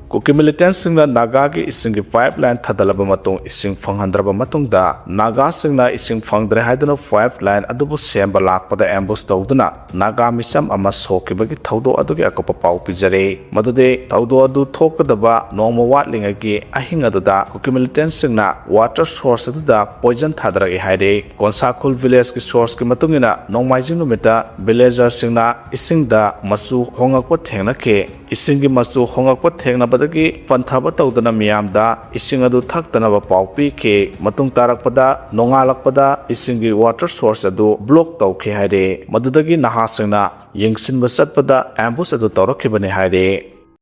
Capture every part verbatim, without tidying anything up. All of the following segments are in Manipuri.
ꯀꯨꯀꯤ ꯃꯤꯂꯤꯇꯦꯟꯁꯤꯡꯅ ꯅꯥꯒꯥꯒꯤ ꯏꯁꯤꯡꯒꯤ ꯄꯥꯏꯞ ꯂꯥꯏꯟ ꯊꯥꯗꯜꯂꯕ ꯃꯇꯨꯡ, ꯏꯁꯤꯡ ꯐꯪꯍꯟꯗ꯭ꯔꯕ ꯃꯇꯨꯡꯗ, ꯅꯥꯒꯥꯁꯤꯡꯅ ꯏꯁꯤꯡ ꯐꯪꯗ꯭ꯔꯦ ꯍꯥꯏꯗꯨꯅ ꯄꯥꯏꯞ ꯂꯥꯏꯟ ꯑꯗꯨꯕꯨ ꯁꯦꯝꯕ ꯂꯥꯛꯄꯗ ꯑꯦꯝꯕꯨꯁ ꯇꯧꯗꯨꯅ ꯅꯥꯒꯥ ꯃꯤꯆꯝ ꯑꯃ ꯁꯣꯛꯈꯤꯕꯒꯤ ꯊꯧꯗꯣꯛ ꯑꯗꯨꯒꯤ ꯑꯀꯨꯞꯄ ꯄꯥꯎ ꯄꯤꯖꯔꯤ꯫ ꯃꯗꯨꯗꯤ ꯊꯧꯗꯣꯛ ꯑꯗꯨ ꯊꯣꯛꯀꯗꯕ ꯅꯣꯡꯃ ꯋꯥꯠꯂꯤꯉꯩꯒꯤ ꯑꯍꯤꯡ ꯑꯗꯨꯗ ꯀꯨꯀꯤ ꯃꯤꯂꯤꯇꯦꯟꯁꯤꯡꯅ ꯋꯥꯇꯔ ꯁꯣꯔꯁ ꯑꯗꯨꯗ ꯄꯣꯏꯖꯟ ꯊꯥꯗꯔꯛꯏ ꯍꯥꯏꯔꯤ꯫ ꯀꯣꯟꯁꯥꯈꯨꯜ ꯚꯤꯂꯦꯖꯀꯤ ꯁꯣꯔꯁꯀꯤ ꯃꯇꯨꯡ ꯏꯟꯅ, ꯅꯣꯡꯃꯥꯏꯖꯤꯡ ꯅꯨꯃꯤꯠꯇ ꯚꯤꯂꯦꯖꯔꯁꯤꯡꯅ ꯏꯁꯤꯡꯗ ꯃꯆꯨ ꯍꯣꯉꯛꯄ ꯊꯦꯡꯅꯈꯤ꯫ ꯏꯁꯤꯡꯒꯤ ꯃꯆꯨ ꯍꯣꯉꯛꯄ ꯊꯦꯡꯅꯕꯗꯒꯤ ꯄꯟꯊꯕ ꯇꯧꯗꯅ ꯃꯤꯌꯥꯝꯗ ꯏꯁꯤꯡ ꯑꯗꯨ ꯊꯛꯇꯅꯕ ꯄꯥꯎ ꯄꯤꯈꯤ꯫ ꯃꯇꯨꯡ ꯇꯥꯔꯛꯄꯗ, ꯅꯣꯡꯉꯥꯜꯂꯛꯄꯗ ꯏꯁꯤꯡꯒꯤ ꯋꯥꯇꯔ ꯁꯣꯔꯁ ꯑꯗꯨ ꯕ꯭ꯂꯣꯛ ꯇꯧꯈꯤ ꯍꯥꯏꯔꯤ꯫ ꯃꯗꯨꯗꯒꯤ ꯅꯍꯥꯁꯤꯡꯅ ꯌꯦꯡꯁꯤꯟꯕ ꯆꯠꯄꯗ ꯑꯦꯝꯕꯨꯁ ꯑꯗꯨ ꯇꯧꯔꯛꯈꯤꯕꯅꯤ ꯍꯥꯏꯔꯤ꯫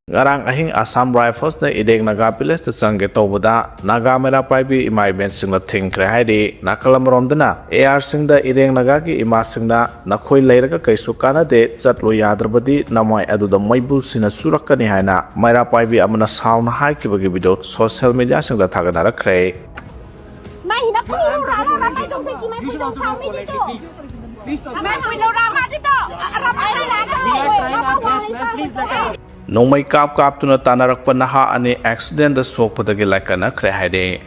ꯉꯔꯥꯡ ꯑꯍꯤꯡ ꯑꯁꯥꯝ ꯔꯥꯏꯐꯜꯁꯅ ꯏꯔꯦꯡ ꯅꯥꯒꯥ ꯚꯤꯂꯦꯖꯇ ꯆꯪꯒꯦ ꯇꯧꯕꯗ, ꯅꯥꯒꯥ ꯃꯩꯔꯥ ꯄꯥꯏꯕꯤ ꯏꯃꯥ ꯏꯕꯦꯟꯁꯤꯡꯅ ꯊꯤꯡꯈ꯭ꯔꯦ ꯍꯥꯏꯔꯤ꯫ ꯅꯥꯀꯜ ꯑꯃꯔꯣꯝꯗꯅ, ꯑꯦ ꯑꯥꯔ ꯁꯤꯡꯗ ꯏꯔꯦꯡ ꯅꯥꯒꯥꯒꯤ ꯏꯃꯥꯁꯤꯡꯅ "ꯅꯈꯣꯏ ꯂꯩꯔꯒ ꯀꯩꯁꯨ ꯀꯥꯟꯅꯗꯦ, ꯆꯠꯂꯨ ꯌꯥꯗ꯭ꯔꯕꯗꯤ ꯅꯃꯥꯏ ꯑꯗꯨꯗ ꯃꯩꯕꯨꯜꯁꯤꯅ ꯆꯨꯔꯛꯀꯅꯤ" ꯍꯥꯏꯅ ꯃꯩꯔꯥ ꯄꯥꯏꯕꯤ ꯑꯃꯅ ꯁꯥꯎꯅ ꯍꯥꯏꯈꯤꯕꯒꯤ ꯚꯤꯗꯤꯑꯣ ꯁꯣꯁꯤꯌꯦꯜ ꯃꯤꯗꯤꯌꯥꯁꯤꯡꯗ ꯊꯥꯒꯠꯅꯔꯛꯈ꯭ꯔꯦ꯫ ꯅꯣꯡꯃꯩ ꯀꯥꯞ ꯀꯥꯞꯇꯨꯅ ꯇꯥꯟꯅꯔꯛꯄ ꯅꯍꯥ ꯑꯅꯤ ꯑꯦꯛꯁꯤꯗꯦꯟꯗ ꯁꯣꯛꯄꯗꯒꯤ ꯂꯥꯏꯀꯠꯅꯈ꯭ꯔꯦ ꯍꯥꯏꯔꯤ꯫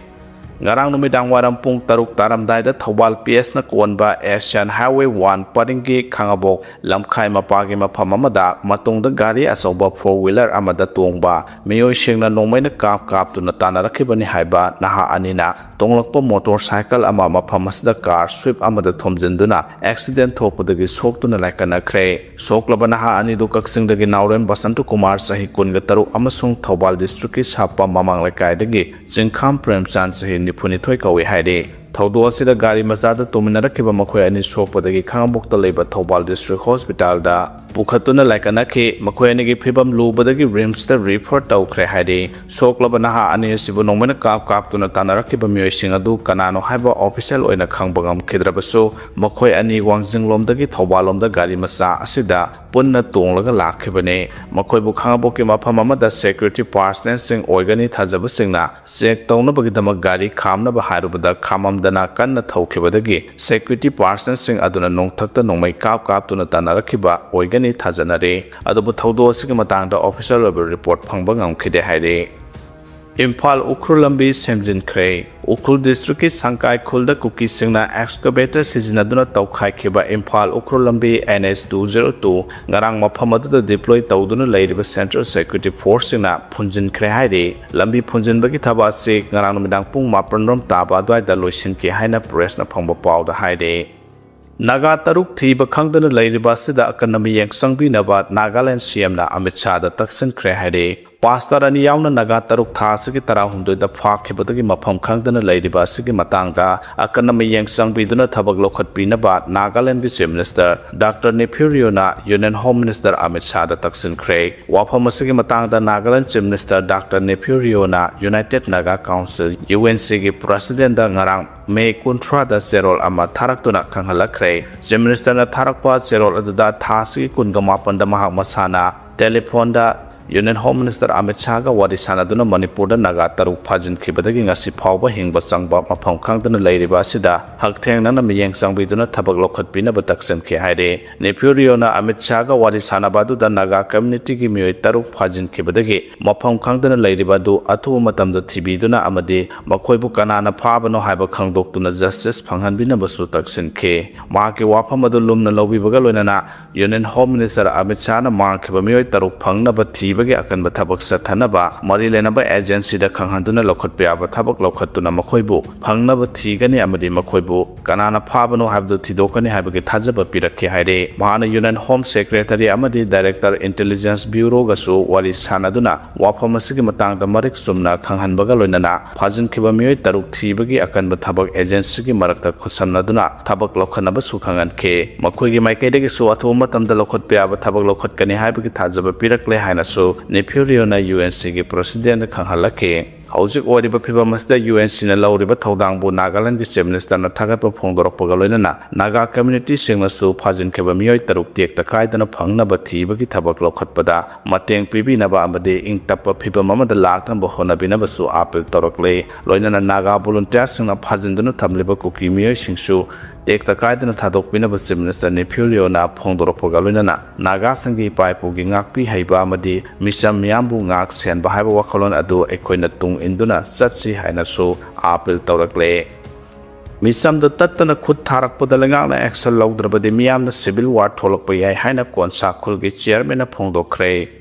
ꯉꯔꯥꯡ ꯅꯨꯃꯤꯗꯥꯡ ꯋꯥꯏꯔꯝ ꯄꯨꯡ ꯇꯔꯨꯛ ꯇꯥꯔꯝꯗꯥꯏꯗ ꯊꯧꯕꯥꯜ ꯄꯤ ꯑꯦꯁꯅ ꯀꯣꯟꯕ ꯑꯦꯁꯤꯌꯥꯟ ꯍꯥꯏꯋꯦ ꯋꯥꯟ ꯄꯔꯤꯡꯒꯤ ꯈꯥꯉꯕꯣꯛ ꯂꯝꯈꯥꯏ ꯃꯄꯥꯒꯤ ꯃꯐꯝ ꯑꯃꯗ ꯃꯇꯨꯡꯗ ꯒꯥꯔꯤ ꯑꯆꯧꯕ ꯐꯣꯔ ꯋꯤꯂꯔ ꯑꯃꯗ ꯇꯣꯡꯕ ꯃꯤꯑꯣꯏꯁꯤꯡꯅ ꯅꯣꯡꯃꯩꯅ ꯀꯥꯞ ꯀꯥꯞꯇꯨꯅ ꯇꯥꯟꯅꯔꯛꯈꯤꯕꯅꯤ ꯍꯥꯏꯕ ꯅꯍꯥ ꯑꯅꯤꯅ ꯇꯣꯡꯂꯛꯄ ꯃꯣꯇꯣꯔ ꯁꯥꯏꯀꯜ ꯑꯃ ꯃꯐꯝ ꯑꯁꯤꯗ ꯀꯥꯔ ꯁ꯭ꯋꯤꯐ ꯑꯃꯗ ꯊꯣꯝꯖꯤꯟꯗꯨꯅ ꯑꯦꯛꯁꯤꯗꯦꯟ ꯊꯣꯛꯄꯗꯒꯤ ꯁꯣꯛꯇꯨꯅ ꯂꯥꯏꯀꯠꯅꯈ꯭ꯔꯦ꯫ ꯁꯣꯛꯂꯕ ꯅꯍꯥ ꯑꯅꯤꯗꯨ ꯀꯛꯆꯤꯡꯗꯒꯤ ꯅꯥꯎꯔꯦꯝ ꯕꯁꯟꯇ ꯀꯨꯃꯥꯔ, ꯆꯍꯤ ꯀꯨꯟꯒ ꯇꯔꯨꯛ, ꯑꯃꯁꯨꯡ ꯊꯧꯕꯥꯜ ꯗꯤꯁꯇ꯭ꯔꯤꯛꯀꯤ ꯁꯥꯄꯝ ꯃꯃꯥꯡ ꯂꯩꯀꯥꯏꯗꯒꯤ ꯆꯤꯡꯈꯥꯝ ꯄ꯭ꯔꯦꯝꯆꯥꯟ, ꯆꯍꯤ ꯅꯤꯐꯨꯅꯤꯊꯣꯏ ꯀꯧꯏ ꯍꯥꯏꯔꯤ꯫ ꯊꯧꯗꯣꯛ ꯑꯁꯤꯗ ꯒꯥꯔꯤ ꯃꯆꯥꯗ ꯇꯣꯡꯃꯤꯟꯅꯔꯛꯈꯤꯕ ꯃꯈꯣꯏ ꯑꯅꯤ ꯁꯣꯛꯄꯗꯒꯤ ꯈꯥꯉꯕꯣꯛꯇ ꯂꯩꯕ ꯊꯧꯕꯥꯜ ꯗꯤꯁꯇ꯭ꯔꯤꯛ ꯍꯣꯁꯄꯤꯇꯥꯜꯗ ꯄꯨꯈꯠꯇꯨꯅ ꯂꯥꯏꯀꯠꯅꯈꯤ꯫ ꯃꯈꯣꯏ ꯑꯅꯤꯒꯤ ꯐꯤꯕꯝ ꯂꯨꯕꯗꯒꯤ ꯔꯤꯝꯁꯇ ꯔꯤꯐꯔ ꯇꯧꯈ꯭ꯔꯦ ꯍꯥꯏꯔꯤ꯫ ꯁꯣꯛꯂꯕ ꯅꯍꯥ ꯑꯅꯤ ꯑꯁꯤꯕꯨ ꯅꯣꯡꯃꯩꯅ ꯀꯥꯞ ꯀꯥꯞꯇꯨꯅ ꯇꯥꯟꯅꯔꯛꯈꯤꯕ ꯃꯤꯑꯣꯏꯁꯤꯡ ꯑꯗꯨ ꯀꯅꯥꯅꯣ ꯍꯥꯏꯕ ꯑꯣꯐꯤꯁꯤꯌꯦꯜ ꯑꯣꯏꯅ ꯈꯪꯕ ꯉꯝꯈꯤꯗ꯭ꯔꯕꯁꯨ, ꯃꯈꯣꯏ ꯑꯅꯤ ꯋꯥꯡꯖꯤꯡꯂꯣꯝꯗꯒꯤ ꯊꯧꯕꯥꯜꯂꯣꯝꯗ ꯒꯥꯔꯤ ꯃꯆꯥ ꯑꯁꯤꯗ ꯄꯨꯟꯅ ꯇꯣꯡꯂꯒ ꯂꯥꯛꯈꯤꯕꯅꯤ꯫ ꯃꯈꯣꯏꯕꯨ ꯈꯥꯉꯕꯣꯛꯀꯤ ꯃꯐꯝ ꯑꯃꯗ security personnelꯁꯤꯡ ꯑꯣꯏꯒꯅꯤ ꯊꯥꯖꯕꯁꯤꯡꯅ check ꯇꯧꯅꯕꯒꯤꯗꯃꯛ ꯒꯥꯔꯤ ꯈꯥꯝꯅꯕ ꯍꯥꯏꯔꯨꯕꯗ ꯈꯥꯝꯃꯝꯗꯅ ꯀꯟꯅ ꯊꯧꯈꯤꯕꯗꯒꯤ security personnelꯁꯤꯡ ꯑꯗꯨꯅ ꯅꯣꯡꯊꯛꯇ ꯅꯣꯡꯃꯩ ꯀꯥꯞ ꯀꯥꯞꯇꯨꯅ ꯇꯥꯟꯅꯔꯛꯈꯤꯕ ꯑꯣꯏꯒꯅꯤ ꯊꯥꯖꯅꯔꯤ꯫ ꯑꯗꯨꯕꯨ ꯊꯧꯗꯣꯛ ꯑꯁꯤꯒꯤ ꯃꯇꯥꯡꯗ official ꯑꯣꯏꯕ report ꯐꯪꯕ ꯉꯝꯈꯤꯗꯦ ꯍꯥꯏꯔꯤ꯫ ꯏꯝꯐꯥꯜ ꯎꯈ꯭ꯔꯨꯜ ꯂꯝꯕꯤ ꯁꯦꯝꯖꯤꯟꯈ꯭ꯔꯦ꯫ ꯎꯈ꯭ꯔꯨꯜ districtꯀꯤ ꯁꯪꯀꯥꯏ ꯈꯨꯜꯗ ꯀꯨꯀꯤꯁꯤꯡꯅ excavator ꯁꯤꯖꯤꯟꯅꯗꯨꯅ ꯇꯧꯈꯥꯏꯈꯤꯕ ꯏꯝꯐꯥꯜ ꯎꯈ꯭ꯔꯨꯜ ꯂꯝꯕꯤ N H two zero two ꯉꯔꯥꯡ ꯃꯐꯝ ꯑꯗꯨꯗ deploy ꯇꯧꯗꯨꯅ ꯂꯩꯔꯤꯕ Central Security Forceꯁꯤꯡꯅ ꯐꯨꯟꯖꯤꯟꯈ꯭ꯔꯦ ꯍꯥꯏꯔꯤ꯫ ꯂꯝꯕꯤ ꯐꯨꯟꯖꯤꯟꯕꯒꯤ ꯊꯕꯛ ꯑꯁꯤ ꯉꯔꯥꯡ ꯅꯨꯃꯤꯗꯥꯡ ꯄꯨꯡ ꯃꯥꯄꯟ ꯔꯣꯝ ꯇꯥꯕ ꯑꯗꯨꯋꯥꯏꯗ ꯂꯣꯏꯁꯤꯟꯈꯤ ꯍꯥꯏꯅ pressꯅ ꯐꯪꯕ ꯄꯥꯎꯗ ꯍꯥꯏꯔꯤ꯫ ꯅꯥꯒꯥ ꯇꯔꯨꯛ ꯊꯤꯕ ꯈꯪꯗꯅ ꯂꯩꯔꯤꯕ ꯑꯁꯤꯗ ꯑꯀꯟꯕ ꯃꯤꯠꯌꯦꯡ ꯆꯪꯕꯤꯅꯕ ꯅꯥꯒꯥꯂꯦꯟ C Mꯅ ꯑꯃꯤꯠ ꯁꯥꯍꯗ ꯇꯛꯁꯤꯟꯈ꯭ꯔꯦ ꯍꯥꯏꯔꯤ꯫ Pastor ꯑꯅꯤ ꯌꯥꯎꯅ ꯅꯥꯒꯥ ꯇꯔꯨꯛ ꯊꯥ ꯑꯁꯤꯒꯤ ꯇꯔꯥꯍꯨꯝꯗꯣꯏꯗ ꯐꯥꯈꯤꯕꯗꯒꯤ ꯃꯐꯝ ꯈꯪꯗꯅ ꯂꯩꯔꯤꯕ ꯑꯁꯤꯒꯤ ꯃꯇꯥꯡꯗ ꯑꯀꯟꯕ ꯃꯤꯠꯌꯦꯡ ꯆꯪꯕꯤꯗꯨꯅ ꯊꯕꯛ ꯂꯧꯈꯠꯄꯤꯅꯕ ꯅꯥꯒꯥꯂꯦꯟꯒꯤ Chief Minister Doctor Neiphiu Rioꯅ Union Home Minister Amit ꯁꯥꯍꯗ ꯇꯛꯁꯤꯟꯈ꯭ꯔꯦ꯫ ꯋꯥꯐꯝ ꯑꯁꯤꯒꯤ ꯃꯇꯥꯡꯗ Nagaland Chief Minister Doctor Neiphiu Rioꯅ United Naga Council, UNCꯒꯤ Presidentꯗ ꯉꯔꯥꯡ ꯃꯦ ꯀꯨꯟꯊ꯭ꯔꯥꯗ ꯆꯦꯔꯣꯜ ꯑꯃ ꯊꯥꯔꯛꯇꯨꯅ ꯈꯪꯍꯜꯂꯛꯈ꯭ꯔꯦ꯫ Chief Ministerꯅ ꯊꯥꯔꯛꯄ ꯆꯦꯔꯣꯜ ꯑꯗꯨꯗ ꯊꯥ ꯑꯁꯤꯒꯤ ꯀꯨꯟꯒ ꯃꯥꯄꯟꯗ ꯃꯍꯥꯛ ꯃꯁꯥꯅ telephoneꯗ Union Home Minister ꯑꯃꯤꯠ ꯁꯥꯍꯒ ꯋꯥꯔꯤ ꯁꯥꯟꯅꯗꯨꯅ ꯃꯅꯤꯄꯨꯔꯗ ꯅꯥꯒꯥ ꯇꯔꯨꯛ ꯐꯥꯖꯤꯟꯈꯤꯕꯗꯒꯤ ꯉꯁꯤ ꯐꯥꯎꯕ ꯍꯤꯡꯕ ꯆꯪꯕ ꯃꯐꯝ ꯈꯪꯗꯅ ꯂꯩꯔꯤꯕ ꯑꯁꯤꯗ ꯍꯛꯊꯦꯡꯅꯅ ꯃꯤꯠꯌꯦꯡ ꯆꯪꯕꯤꯗꯨꯅ ꯊꯕꯛ ꯂꯧꯈꯠꯄꯤꯅꯕ ꯇꯛꯁꯤꯟꯈꯤ ꯍꯥꯏꯔꯤ꯫ Neiphiu Rioꯅ ꯑꯃꯤꯠ ꯁꯥꯍꯒ ꯋꯥꯔꯤ ꯁꯥꯟꯅꯕ ꯑꯗꯨꯗ ꯅꯥꯒꯥ communityꯒꯤ ꯃꯤꯑꯣꯏ ꯇꯔꯨꯛ ꯐꯥꯖꯤꯟꯈꯤꯕꯗꯒꯤ ꯃꯐꯝ ꯈꯪꯗꯅ ꯂꯩꯔꯤꯕ ꯑꯗꯨ ꯑꯊꯨꯕ ꯃꯇꯝꯗ ꯊꯤꯕꯤꯗꯨꯅ ꯑꯃꯗꯤ ꯃꯈꯣꯏꯕꯨ ꯀꯅꯥꯅ ꯐꯥꯕꯅꯣ ꯍꯥꯏꯕ ꯈꯪꯗꯣꯛꯇꯨꯅ justice ꯐꯪꯍꯟꯕꯤꯅꯕꯁꯨ ꯇꯛꯁꯤꯟꯈꯤ꯫ ꯃꯍꯥꯛꯀꯤ ꯋꯥꯐꯝ ꯑꯗꯨ ꯂꯨꯝꯅ ꯂꯧꯕꯤꯕꯒ ꯂꯣꯏꯅꯅ Union Home Minister ꯑꯃꯤꯠ ꯁꯥꯍꯅ ꯃꯥꯡꯈꯤꯕ ꯃꯤꯑꯣꯏ ꯇꯔꯨꯛ ꯐꯪꯅꯕ ꯊꯤꯕꯒꯤ ꯑꯀꯟꯕ ꯊꯕꯛ ꯆꯠꯊꯅꯕ ꯃꯔꯤ ꯂꯩꯅꯕ agencyꯗ ꯈꯪꯍꯟꯗꯨꯅ ꯂꯧꯈꯠꯄ ꯌꯥꯕ ꯊꯕꯛ ꯂꯧꯈꯠꯇꯨꯅ ꯃꯈꯣꯏꯕꯨ ꯐꯪꯅꯕ ꯊꯤꯒꯅꯤ ꯑꯃꯗꯤ ꯃꯈꯣꯏꯕꯨ ꯀꯅꯥꯅ ꯐꯥꯕꯅꯣ ꯍꯥꯏꯕꯗꯨ ꯊꯤꯗꯣꯛꯀꯅꯤ ꯍꯥꯏꯕꯒꯤ ꯊꯥꯖꯕ ꯄꯤꯔꯛꯈꯤ ꯍꯥꯏꯔꯤ꯫ ꯃꯍꯥꯛꯅ Union Home Secretary ꯑꯃꯗꯤ Director Intelligence Bureauꯒꯁꯨ ꯋꯥꯔꯤ ꯁꯥꯟꯅꯗꯨꯅ ꯋꯥꯐꯝ ꯑꯁꯤꯒꯤ ꯃꯇꯥꯡꯗ ꯃꯔꯤꯛ ꯆꯨꯝꯅ ꯈꯪꯍꯟꯕꯒ ꯂꯣꯏꯅꯅ ꯐꯥꯖꯤꯟꯈꯤꯕ ꯃꯤꯑꯣꯏ ꯇꯔꯨꯛ ꯊꯤꯕꯒꯤ ꯑꯀꯟꯕ ꯊꯕꯛ agencyꯒꯤ ꯃꯔꯛꯇ ꯈꯨꯠꯁꯝꯅꯗꯨꯅ ꯊꯕꯛ ꯂꯧꯈꯠꯅꯕꯁꯨ ꯈꯪꯍꯟꯈꯤ꯫ ꯃꯈꯣꯏꯒꯤ ꯃꯥꯏꯀꯩꯗꯒꯤꯁꯨ ꯑꯊꯨꯕ ꯃꯇꯝꯗ ꯂꯧꯈꯠꯄ ꯌꯥꯕ ꯊꯕꯛ ꯂꯧꯈꯠꯀꯅꯤ ꯍꯥꯏꯕꯒꯤ ꯊꯥꯖꯕ ꯄꯤꯔꯛꯂꯦ ꯍꯥꯏꯅꯁꯨ ꯅꯦꯐꯤꯌꯨ ꯔꯤꯑꯣꯅ ꯌꯨ ꯑꯦꯟ ꯁꯤꯒꯤ ꯄ꯭ꯔꯦꯁꯤꯗꯦꯟꯠꯇ ꯈꯪꯍꯜꯂꯛꯈꯤ꯫ ꯍꯧꯖꯤꯛ ꯑꯣꯏꯔꯤꯕ ꯐꯤꯕꯝ ꯑꯁꯤꯗ ꯌꯨ ꯑꯦꯟ ꯁꯤꯅ ꯂꯧꯔꯤꯕ ꯊꯧꯗꯥꯡꯕꯨ ꯅꯥꯒꯥꯂꯦꯟꯒꯤ ꯆꯤꯐ ꯃꯤꯅꯤꯁꯇꯔꯅ ꯊꯥꯒꯠꯄ ꯐꯣꯡꯗꯣꯔꯛꯄꯒ ꯂꯣꯏꯅꯅ ꯅꯥꯒꯥ ꯀꯝꯃ꯭ꯌꯨꯅꯤꯇꯤꯁꯤꯡꯅꯁꯨ ꯐꯥꯖꯤꯟꯈꯤꯕ ꯃꯤꯑꯣꯏ ꯇꯔꯨꯛ ꯇꯦꯛꯇ ꯀꯥꯏꯗꯅ ꯐꯪꯅꯕ ꯊꯤꯕꯒꯤ ꯊꯕꯛ ꯂꯧꯈꯠꯄꯗ ꯃꯇꯦꯡ ꯄꯤꯕꯤꯅꯕ ꯑꯃꯗꯤ ꯏꯪ ꯇꯞꯄ ꯐꯤꯕꯝ ꯑꯃꯗ ꯂꯥꯛꯅꯕ ꯍꯣꯠꯅꯕꯤꯅꯕꯁꯨ ꯑꯥꯄꯤꯜ ꯇꯧꯔꯛꯂꯦ꯫ ꯂꯣꯏꯅꯅ ꯅꯥꯒꯥ ꯚꯣꯂꯨꯟꯇꯤꯌꯥꯔꯁꯤꯡꯅ ꯐꯥꯖꯤꯟꯗꯨꯅ ꯊꯝꯂꯤꯕ ꯀꯨꯀꯤ ꯃꯤꯑꯣꯏꯁꯤꯡꯁꯨ ꯇꯦꯛꯇ ꯀꯥꯏꯗꯅ ꯊꯥꯗꯣꯛꯄꯤꯅꯕ ꯆꯤꯐ ꯃꯤꯅꯤꯁꯇꯔ ꯅꯦꯐꯤꯌꯨ ꯔꯤꯑꯣꯅ ꯐꯣꯡꯗꯣꯔꯛꯄꯒ ꯂꯣꯏꯅꯅ ꯅꯥꯒꯥꯁꯤꯡꯒꯤ ꯏꯄꯥ ꯏꯄꯨꯒꯤ ꯉꯥꯛꯄꯤ ꯍꯩꯕ ꯑꯃꯗꯤ ꯃꯤꯆꯝ ꯃꯤꯌꯥꯝꯕꯨ ꯉꯥꯛ ꯁꯦꯟꯕ ꯍꯥꯏꯕ ꯋꯥꯈꯜꯂꯣꯟ ꯑꯗꯨ ꯑꯩꯈꯣꯏꯅ ꯇꯨꯡ ꯏꯟꯗꯨꯅ ꯆꯠꯁꯤ ꯍꯥꯏꯅꯁꯨ ꯑꯥꯄꯤꯜ ꯇꯧꯔꯛꯂꯦ꯫ ꯃꯤꯆꯝꯗ ꯇꯠꯇꯅ ꯈꯨꯠ ꯊꯥꯔꯛꯄꯗ ꯂꯩꯉꯥꯛꯅ ꯑꯦꯛꯁꯟ ꯂꯧꯗ꯭ꯔꯕꯗꯤ ꯃꯤꯌꯥꯝꯅ ꯁꯤꯚꯤꯜ ꯋꯥꯔ ꯊꯣꯛꯂꯛꯄ ꯌꯥꯏ ꯍꯥꯏꯅ ꯀꯣꯟꯁꯥ ꯈꯨꯜꯒꯤ ꯆꯤꯌꯔꯃꯦꯟꯅ ꯐꯣꯡꯗꯣꯛꯈ꯭ꯔꯦ꯫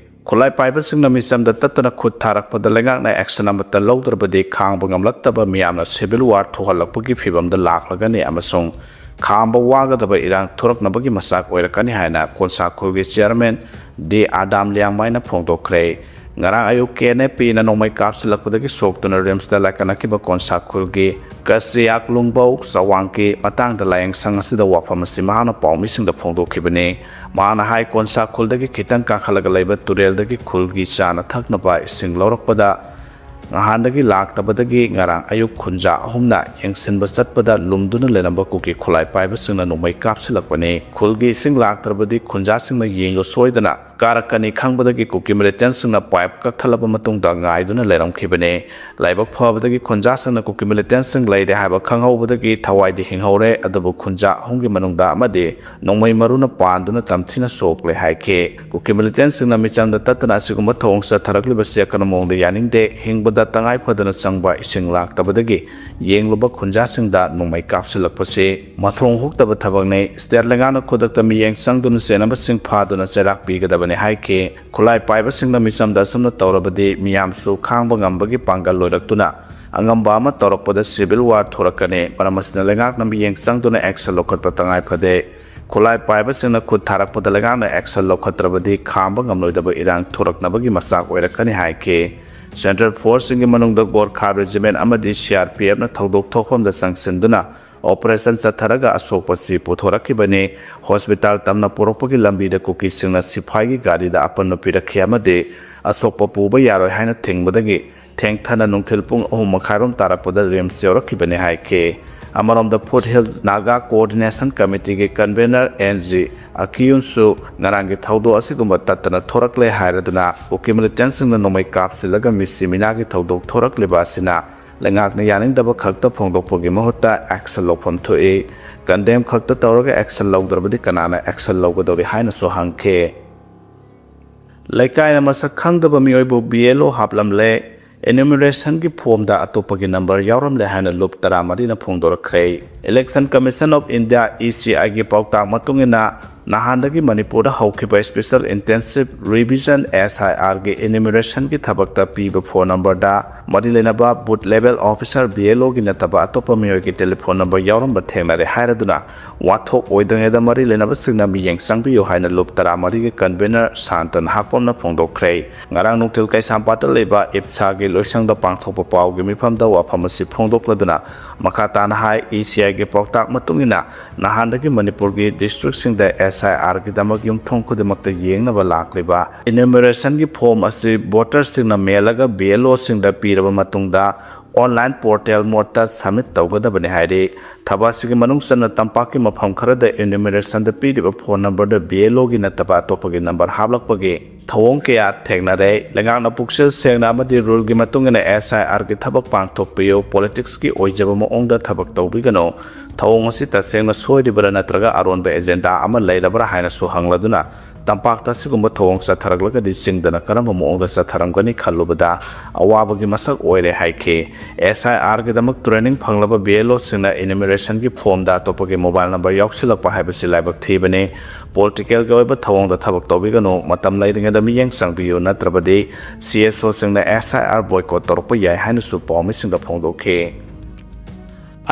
ꯈꯨꯠꯂꯥꯏ ꯄꯥꯏꯕꯁꯤꯡꯅ ꯃꯤꯆꯝꯗ ꯇꯠꯇꯅ ꯈꯨꯠ ꯊꯥꯔꯛꯄꯗ ꯂꯩꯉꯥꯛꯅ ꯑꯦꯛꯁꯟ ꯑꯃꯠꯇ ꯂꯧꯗ꯭ꯔꯕꯗꯤ ꯈꯥꯡꯕ ꯉꯝꯂꯛꯇꯕ ꯃꯤꯌꯥꯝꯅ ꯁꯤꯚꯤꯜ ꯋꯥꯔ ꯊꯣꯛꯍꯜꯂꯛꯄꯒꯤ ꯐꯤꯕꯝꯗ ꯂꯥꯛꯂꯒꯅꯤ ꯑꯃꯁꯨꯡ ꯈꯥꯝꯕ ꯋꯥꯒꯗꯕ ꯏꯔꯥꯡ ꯊꯣꯔꯛꯅꯕꯒꯤ ꯃꯆꯥꯛ ꯑꯣꯏꯔꯛꯀꯅꯤ ꯍꯥꯏꯅ ꯀꯣꯟꯁꯥ ꯈꯨꯜꯒꯤ ꯆꯤꯌꯔꯃꯦꯟ ꯗꯤ ꯑꯥꯗꯥꯝ ꯂꯤꯌꯥꯡꯃꯥꯏꯅ ꯐꯣꯡꯗꯣꯛꯈ꯭ꯔꯦ꯫ ꯉꯔꯥꯡ ꯑꯌꯨꯛ ꯀꯦ ꯑꯦꯟ ꯑꯦꯐ ꯄꯤꯅ ꯅꯣꯡꯃꯩ ꯀꯥꯞꯁꯤꯜꯂꯛꯄꯗꯒꯤ ꯁꯣꯛꯇꯨꯅ ꯔꯤꯝꯁꯇ ꯂꯥꯏꯀꯠꯅꯈꯤꯕ ꯀꯣꯟꯁꯥ ꯈꯨꯜꯒꯤ ꯀꯁꯤꯌꯥꯛ ꯂꯨꯡꯕꯧ ꯆꯋꯥꯡꯒꯤ ꯃꯇꯥꯡꯗ ꯂꯥꯏꯌꯦꯡ ꯁꯪ ꯑꯁꯤꯗ ꯋꯥꯐꯝ ꯑꯁꯤ ꯃꯍꯥꯛꯅ ꯄꯥꯎꯃꯤꯁꯤꯡꯗ ꯐꯣꯡꯗꯣꯛꯈꯤꯕꯅꯤ꯫ ꯃꯍꯥꯛꯅ ꯍꯥꯏ, ꯀꯣꯟꯁꯥ ꯈꯨꯜꯗꯒꯤ ꯈꯤꯇꯪ ꯀꯥꯈꯠꯂꯒ ꯂꯩꯕ ꯇꯨꯔꯦꯜꯗꯒꯤ ꯈꯨꯜꯒꯤ ꯆꯥꯅ ꯊꯛꯅꯕ ꯏꯁꯤꯡ ꯂꯧꯔꯛꯄꯗ ꯅꯍꯥꯟꯗꯒꯤ ꯂꯥꯛꯇꯕꯗꯒꯤ ꯉꯔꯥꯡ ꯑꯌꯨꯛ ꯈꯨꯟꯖꯥ ꯑꯍꯨꯝꯅ ꯌꯦꯡꯁꯤꯟꯕ ꯆꯠꯄꯗ ꯂꯨꯝꯗꯨꯅ ꯂꯩꯔꯝꯕ ꯀꯨꯀꯤ ꯈꯨꯠꯂꯥꯏ ꯄꯥꯏꯕꯁꯤꯡꯅ ꯅꯣꯡꯃꯩ ꯀꯥꯞꯁꯤꯜꯂꯛꯄꯅꯤ꯫ ꯈꯨꯜꯒꯤ ꯏꯁꯤꯡ ꯂꯥꯛꯇ꯭ꯔꯕꯗꯤ ꯈꯨꯟꯖꯥꯁꯤꯡꯅ ꯌꯦꯡꯂꯨ ꯁꯣꯏꯗꯅ ꯀꯥꯔꯛꯀꯅꯤ ꯈꯪꯕꯗꯒꯤ ꯀꯨꯀꯤ ꯃꯤꯂꯤꯇꯦꯟꯠꯁꯤꯡꯅ ꯄꯥꯏꯞ ꯀꯛꯊꯠꯂꯕ ꯃꯇꯨꯡꯗ ꯉꯥꯏꯗꯨꯅ ꯂꯩꯔꯝꯈꯤꯕꯅꯤ꯫ ꯂꯥꯏꯕꯛ ꯐꯕꯗꯒꯤ ꯈꯨꯟꯖꯥꯁꯤꯡꯅ ꯀꯨꯀꯤ ꯃꯤꯂꯤꯇꯦꯟꯠꯁꯤꯡ ꯂꯩꯔꯦ ꯍꯥꯏꯕ ꯈꯪꯍꯧꯕꯗꯒꯤ ꯊꯋꯥꯏꯗꯤ ꯍꯤꯡꯍꯧꯔꯦ, ꯑꯗꯨꯕꯨ ꯈꯨꯟꯖꯥ ꯑꯍꯨꯝꯒꯤ ꯃꯅꯨꯡꯗ ꯑꯃꯗꯤ ꯅꯣꯡꯃꯩ ꯃꯔꯨꯅ ꯄꯥꯟꯗꯨꯅ ꯇꯝꯊꯤꯅ ꯁꯣꯛꯂꯦ ꯍꯥꯏꯈꯤ꯫ ꯀꯨꯀꯤ ꯃꯤꯂꯤꯇꯦꯟꯠꯁꯤꯡꯅ ꯃꯤꯆꯝꯗ ꯇꯠꯇꯅ ꯑꯁꯤꯒꯨꯝꯕ ꯊꯧꯑꯣꯡ ꯆꯠꯊꯔꯛꯂꯤꯕꯁꯤ ꯑꯀꯟꯕ ꯃꯑꯣꯡꯗ ꯌꯥꯅꯤꯡꯗꯦ꯫ ꯍꯤꯡꯕꯗ ꯇꯉꯥꯏ ꯐꯗꯅ ꯆꯪꯕ ꯏꯁꯤꯡ ꯂꯥꯛꯇꯕꯗꯒꯤ ꯌꯦꯡꯂꯨꯕ ꯈꯨꯟꯖꯥꯁꯤꯡꯗ ꯅꯣꯡꯃꯩ ꯀꯥꯞꯁꯤꯜꯂꯛꯄꯁꯤ ꯃꯊꯣꯡ ꯍꯨꯛꯇꯕ ꯊꯕꯛꯅꯤ꯫ ꯁ꯭ꯇꯦꯠ ꯂꯩꯉꯥꯛꯅ ꯈꯨꯗꯛꯇ ꯃꯤꯠꯌꯦꯡ ꯆꯪꯗꯨꯅ ꯆꯦꯟꯅꯕꯁꯤꯡ ꯐꯥꯗꯨꯅ ꯆꯩꯔꯥꯛ ꯄꯤꯒꯗꯕꯅꯤ ꯍꯥꯏꯈꯤ꯫ ꯈꯨꯠꯂꯥꯏ ꯄꯥꯏꯕꯁꯤꯡꯅ ꯃꯤꯆꯝꯗ ꯑꯁꯨꯝꯅ ꯇꯧꯔꯕꯗꯤ ꯃꯤꯌꯥꯝꯁꯨ ꯈꯥꯡꯕ ꯉꯝꯕꯒꯤ ꯄꯥꯡꯒꯜ ꯂꯣꯏꯔꯛꯇꯨꯅ ꯑꯉꯝꯕ ꯑꯃ ꯇꯧꯔꯛꯄꯗ ꯁꯤꯚꯤꯜ ꯋꯥꯔ ꯊꯣꯔꯛꯀꯅꯤ꯫ ꯃꯔꯝ ꯑꯁꯤꯅ ꯂꯩꯉꯥꯛꯅ ꯃꯤꯠꯌꯦꯡ ꯆꯪꯗꯨꯅ ꯑꯦꯛꯁꯟ ꯂꯧꯈꯠꯄ ꯇꯉꯥꯏ ꯐꯗꯦ꯫ ꯈꯨꯠꯂꯥꯏ ꯄꯥꯏꯕꯁꯤꯡꯅ ꯈꯨꯠ ꯊꯥꯔꯛꯄꯗ ꯂꯩꯉꯥꯛꯅ ꯑꯦꯛꯁꯟ ꯂꯧꯈꯠꯇ꯭ꯔꯕꯗꯤ ꯈꯥꯝꯕ ꯉꯝꯂꯣꯏꯗꯕ ꯏꯔꯥꯡ ꯊꯣꯔꯛꯅꯕꯒꯤ ꯃꯆꯥꯛ ꯑꯣꯏꯔꯛꯀꯅꯤ ꯍꯥꯏꯈꯤ꯫ ꯁꯦꯟꯇ꯭ꯔꯦꯜ ꯐꯣꯔꯁꯁꯤꯡꯒꯤ ꯃꯅꯨꯡꯗ ꯒꯣꯔꯈꯥ ꯔꯦꯖꯤꯃꯦꯟ ꯑꯃꯗꯤ ꯁꯤ ꯑꯥꯔ ꯄꯤ ꯑꯦꯐꯅ ꯊꯧꯗꯣꯛ ꯊꯣꯛꯐꯝꯗ ꯆꯪꯁꯤꯟꯗꯨꯅ ꯑꯣꯄꯔꯦꯁꯟ ꯆꯠꯊꯔꯒ ꯑꯁꯣꯛꯄꯁꯤ ꯄꯨꯊꯣꯔꯛꯈꯤꯕꯅꯤ꯫ ꯍꯣꯁꯄꯤꯇꯥꯜ ꯇꯝꯅ ꯄꯨꯔꯛꯄꯒꯤ ꯂꯝꯕꯤꯗ ꯀꯨꯀꯤꯁꯤꯡꯅ ꯁꯤꯐꯥꯏꯒꯤ ꯒꯥꯔꯤꯗ ꯑꯄꯟꯕ ꯄꯤꯔꯛꯈꯤ ꯑꯃꯗꯤ ꯑꯁꯣꯛꯄ ꯄꯨꯕ ꯌꯥꯔꯣꯏ ꯍꯥꯏꯅ ꯊꯤꯡꯕꯗꯒꯤ ꯊꯦꯡꯊꯅ ꯅꯨꯡꯊꯤꯜ ꯄꯨꯡ ꯑꯍꯨꯝ ꯃꯈꯥꯏꯔꯣꯝ ꯇꯥꯔꯛꯄꯗ ꯔꯤꯝꯁ ꯌꯧꯔꯛꯈꯤꯕꯅꯤ ꯍꯥꯏꯈꯤ꯫ ꯑꯃꯔꯣꯝꯗ ꯐꯨꯠ ꯍꯤꯜ ꯅꯥꯒꯥ ꯀꯣꯑꯣꯔꯗꯤꯅꯦꯁꯟ ꯀꯃꯤꯇꯤꯒꯤ ꯀꯟꯚꯦꯅꯔ ꯑꯦꯟ ꯖꯤ ꯑꯀꯤꯌꯨꯟꯁꯨ ꯉꯔꯥꯡꯒꯤ ꯊꯧꯗꯣꯛ ꯑꯁꯤꯒꯨꯝꯕ ꯇꯠꯇꯅ ꯊꯣꯔꯛꯂꯦ ꯍꯥꯏꯔꯗꯨꯅ ꯀꯨꯀꯤ ꯃꯤꯂꯤꯇꯦꯟꯁꯤꯡꯅ ꯅꯣꯡꯃꯩ ꯀꯥꯞꯁꯤꯜꯂꯒ ꯃꯤꯁꯤ ꯃꯤꯅꯥꯒꯤ ꯊꯧꯗꯣꯛ ꯊꯣꯔꯛꯂꯤꯕ ꯑꯁꯤꯅ ꯂꯩꯉꯥꯛꯅ ꯌꯥꯅꯤꯡꯗꯕ ꯈꯛꯇ ꯐꯣꯡꯗꯣꯛꯄꯒꯤ ꯃꯍꯨꯠꯇ ꯑꯦꯛꯁꯟ ꯂꯧꯐꯝ ꯊꯣꯛꯏ꯫ ꯀꯟꯗꯦꯝ ꯈꯛꯇ ꯇꯧꯔꯒ ꯑꯦꯛꯁꯟ ꯂꯧꯗ꯭ꯔꯕꯗꯤ ꯀꯅꯥꯅ ꯑꯦꯛꯁꯟ ꯂꯧꯒꯗꯧꯔꯤ ꯍꯥꯏꯅꯁꯨ ꯍꯪꯈꯤ꯫ ꯂꯩꯀꯥꯏꯅ ꯃꯁꯛ ꯈꯪꯗꯕ ꯃꯤꯑꯣꯏꯕꯨ ꯕꯤ ꯑꯦꯜ ꯑꯣ ꯍꯥꯞꯂꯝꯂꯦ, ꯏꯅ꯭ꯌꯨꯃꯔꯦꯁꯟꯒꯤ ꯐꯣꯝꯗ ꯑꯇꯣꯞꯄꯒꯤ ꯅꯝꯕꯔ ꯌꯥꯎꯔꯝꯂꯦ ꯍꯥꯏꯅ ꯂꯨꯞ ꯇꯔꯥꯃꯔꯤꯅ ꯐꯣꯡꯗꯣꯔꯛꯈ꯭ꯔꯦ꯫ Election commission of India, E ꯁꯤ ꯑꯥꯏꯒꯤ ꯄꯥꯎꯇꯥꯛ ꯃꯇꯨꯡ ꯏꯟꯅ, ꯅꯍꯥꯟꯗꯒꯤ ꯃꯅꯤꯄꯨꯔꯗ ꯍꯧꯈꯤꯕ ꯏꯁꯄꯤꯁꯦꯜ ꯏꯟꯇꯦꯟꯁꯤꯞ ꯔꯤꯚꯤꯖꯟ, ꯑꯦꯁ ꯑꯥꯏ ꯑꯥꯔꯒꯤ ꯏꯅ꯭ꯌꯨꯃꯔꯦꯁꯟꯒꯤ ꯊꯕꯛꯇ ꯄꯤꯕ ꯐꯣꯟ ꯅꯝꯕꯔꯗ ꯃꯔꯤ ꯂꯩꯅꯕ booth level officer, B L ꯑꯣꯒꯤ ꯅꯠꯇꯕ ꯑꯇꯣꯞꯄ ꯃꯤꯑꯣꯏꯒꯤ ꯇꯦꯂꯤꯐꯣꯟ ꯅꯝꯕꯔ ꯌꯥꯎꯔꯝꯕ ꯊꯦꯡꯅꯔꯦ ꯍꯥꯏꯔꯗꯨꯅ ꯋꯥꯊꯣꯛ ꯑꯣꯏꯗ꯭ꯔꯤꯉꯩꯗ ꯃꯔꯤ ꯂꯩꯅꯕꯁꯤꯡꯅ ꯃꯤꯠꯌꯦꯡ ꯆꯪꯕꯤꯌꯨ ꯍꯥꯏꯅ ꯂꯨꯞ ꯇꯔꯥꯃꯔꯤꯒꯤ ꯀꯟꯚꯦꯅꯔ ꯁꯥꯟꯇ ꯅꯍꯥꯛꯄꯝꯅ ꯐꯣꯡꯗꯣꯛꯈ꯭ꯔꯦ꯫ ꯉꯔꯥꯡ ꯅꯨꯡꯊꯤꯜ ꯀꯩꯁꯥꯝꯄꯥꯠꯇ ꯂꯩꯕ ꯏꯞꯁꯥꯒꯤ ꯂꯣꯏꯁꯪꯗ ꯄꯥꯡꯊꯣꯛꯄ ꯄꯥꯎꯒꯤ ꯃꯤꯐꯝꯗ ꯋꯥꯐꯝ ꯑꯁꯤ ꯐꯣꯡꯗꯣꯛꯂꯗꯨꯅ ꯃꯈꯥ ꯇꯥꯅ ꯍꯥꯏ, ꯏ ꯁꯤ ꯑꯥꯏꯒꯤ ꯄꯥꯎꯇꯥꯛ ꯃꯇꯨꯡ ꯏꯟꯅ ꯅꯍꯥꯟꯗꯒꯤ ꯃꯅꯤꯄꯨꯔꯒꯤ ꯗꯤꯁꯇ꯭ꯔꯤꯛꯁꯤꯡꯗ ꯑꯦꯁ ꯑꯥꯏ ꯑꯥꯔꯒꯤꯗꯃꯛ ꯌꯨꯝꯊꯣꯡ ꯈꯨꯗꯤꯡꯃꯛꯇ ꯌꯦꯡꯅꯕ ꯂꯥꯛꯂꯤꯕ ꯏꯅ꯭ꯌꯨꯃꯔꯦꯁꯟꯒꯤ ꯐꯣꯝ ꯑꯁꯤ ꯚꯣꯇꯔꯁꯤꯡꯅ ꯃꯦꯜꯂꯒ ꯕꯤ ꯑꯦꯜ ꯑꯣꯁꯤꯡꯗ ꯄꯤꯔꯕ ꯃꯇꯨꯡꯗ ꯑꯣꯟꯂꯥꯏꯟ ꯄꯣꯔꯇꯦꯜ ꯃꯣꯗꯇ ꯁꯕꯃꯤꯠ ꯇꯧꯒꯗꯕꯅꯤ ꯍꯥꯏꯔꯤ꯫ ꯊꯕꯛ ꯑꯁꯤꯒꯤ ꯃꯅꯨꯡ ꯆꯟꯅ ꯇꯝꯄꯥꯛꯀꯤ ꯃꯐꯝ ꯈꯔꯗ ꯏꯅ꯭ꯌꯨꯃꯔꯦꯁꯟꯗ ꯄꯤꯔꯤꯕ ꯐꯣꯟ ꯅꯝꯕꯔꯗ ꯕꯤ ꯑꯦꯜ ꯑꯣꯒꯤ ꯅꯠꯇꯕ ꯑꯇꯣꯞꯄꯒꯤ ꯅꯝꯕꯔ ꯍꯥꯞꯂꯛꯄꯒꯤ ꯊꯧꯑꯣꯡ ꯀꯌꯥ ꯊꯦꯡꯅꯔꯦ꯫ ꯂꯩꯉꯥꯛꯅ ꯄꯨꯛꯆꯦꯜ ꯁꯦꯡꯅ ꯑꯃꯗꯤ ꯔꯨꯜꯒꯤ ꯃꯇꯨꯡ ꯏꯟꯅ ꯑꯦꯁ ꯑꯥꯏ ꯑꯥꯔꯒꯤ ꯊꯕꯛ ꯄꯥꯡꯊꯣꯛꯄꯤꯌꯨ, ꯄꯣꯂꯤꯇꯤꯛꯁꯀꯤ ꯑꯣꯏꯖꯕ ꯃꯑꯣꯡꯗ ꯊꯕꯛ ꯇꯧꯕꯤꯒꯅꯨ, ꯊꯧꯑꯣꯡ ꯑꯁꯤ ꯇꯁꯦꯡꯅ ꯁꯣꯏꯔꯤꯕꯔꯥ ꯅꯠꯇ꯭ꯔꯒ ꯑꯔꯣꯟꯕ ꯑꯦꯖꯦꯟꯗꯥ ꯑꯃ ꯂꯩꯔꯕ꯭ꯔꯥ ꯍꯥꯏꯅꯁꯨ ꯍꯪꯂꯗꯨꯅ, ꯇꯝꯄꯥꯛꯇ ꯑꯁꯤꯒꯨꯝꯕ ꯊꯧꯑꯣꯡ ꯆꯠꯊꯔꯛꯂꯒꯗꯤ ꯆꯤꯡꯗꯅ ꯀꯔꯝꯕ ꯃꯑꯣꯡꯗ ꯆꯠꯊꯔꯝꯒꯅꯤ ꯈꯜꯂꯨꯕꯗ ꯑꯋꯥꯕꯒꯤ ꯃꯁꯛ ꯑꯣꯏꯔꯦ ꯍꯥꯏꯈꯤ꯫ ꯑꯦꯁ ꯑꯥꯏ ꯑꯥꯔꯒꯤꯗꯃꯛ ꯇ꯭ꯔꯦꯅꯤꯡ ꯐꯪꯂꯕ ꯕꯤ ꯑꯦꯜ ꯑꯣꯁꯤꯡꯅ ꯏꯅ꯭ꯌꯨꯃꯔꯦꯁꯟꯒꯤ ꯐꯣꯝꯗ ꯑꯇꯣꯞꯄꯒꯤ ꯃꯣꯕꯥꯏꯜ ꯅꯝꯕꯔ ꯌꯥꯎꯁꯤꯜꯂꯛꯄ ꯍꯥꯏꯕꯁꯤ ꯂꯥꯏꯕꯛ ꯊꯤꯕꯅꯤ꯫ ꯄꯣꯂꯤꯇꯤꯀꯦꯜꯒꯤ ꯑꯣꯏꯕ ꯊꯧꯑꯣꯡꯗ ꯊꯕꯛ ꯇꯧꯕꯤꯒꯅꯨ, ꯃꯇꯝ ꯂꯩꯔꯤꯉꯩꯗ ꯃꯤꯠꯌꯦꯡ ꯆꯪꯕꯤꯌꯨ, ꯅꯠꯇ꯭ꯔꯕꯗꯤ ꯁꯤ ꯑꯦꯁ ꯑꯣꯁꯤꯡꯅ ꯑꯦꯁ ꯑꯥꯏ ꯑꯥꯔ ꯕꯣꯏꯀꯣꯠ ꯇꯧꯔꯛꯄ ꯌꯥꯏ ꯍꯥꯏꯅꯁꯨ ꯄꯥꯎꯃꯤꯁꯤꯡꯗ ꯐꯣꯡꯗꯣꯛꯈꯤ꯫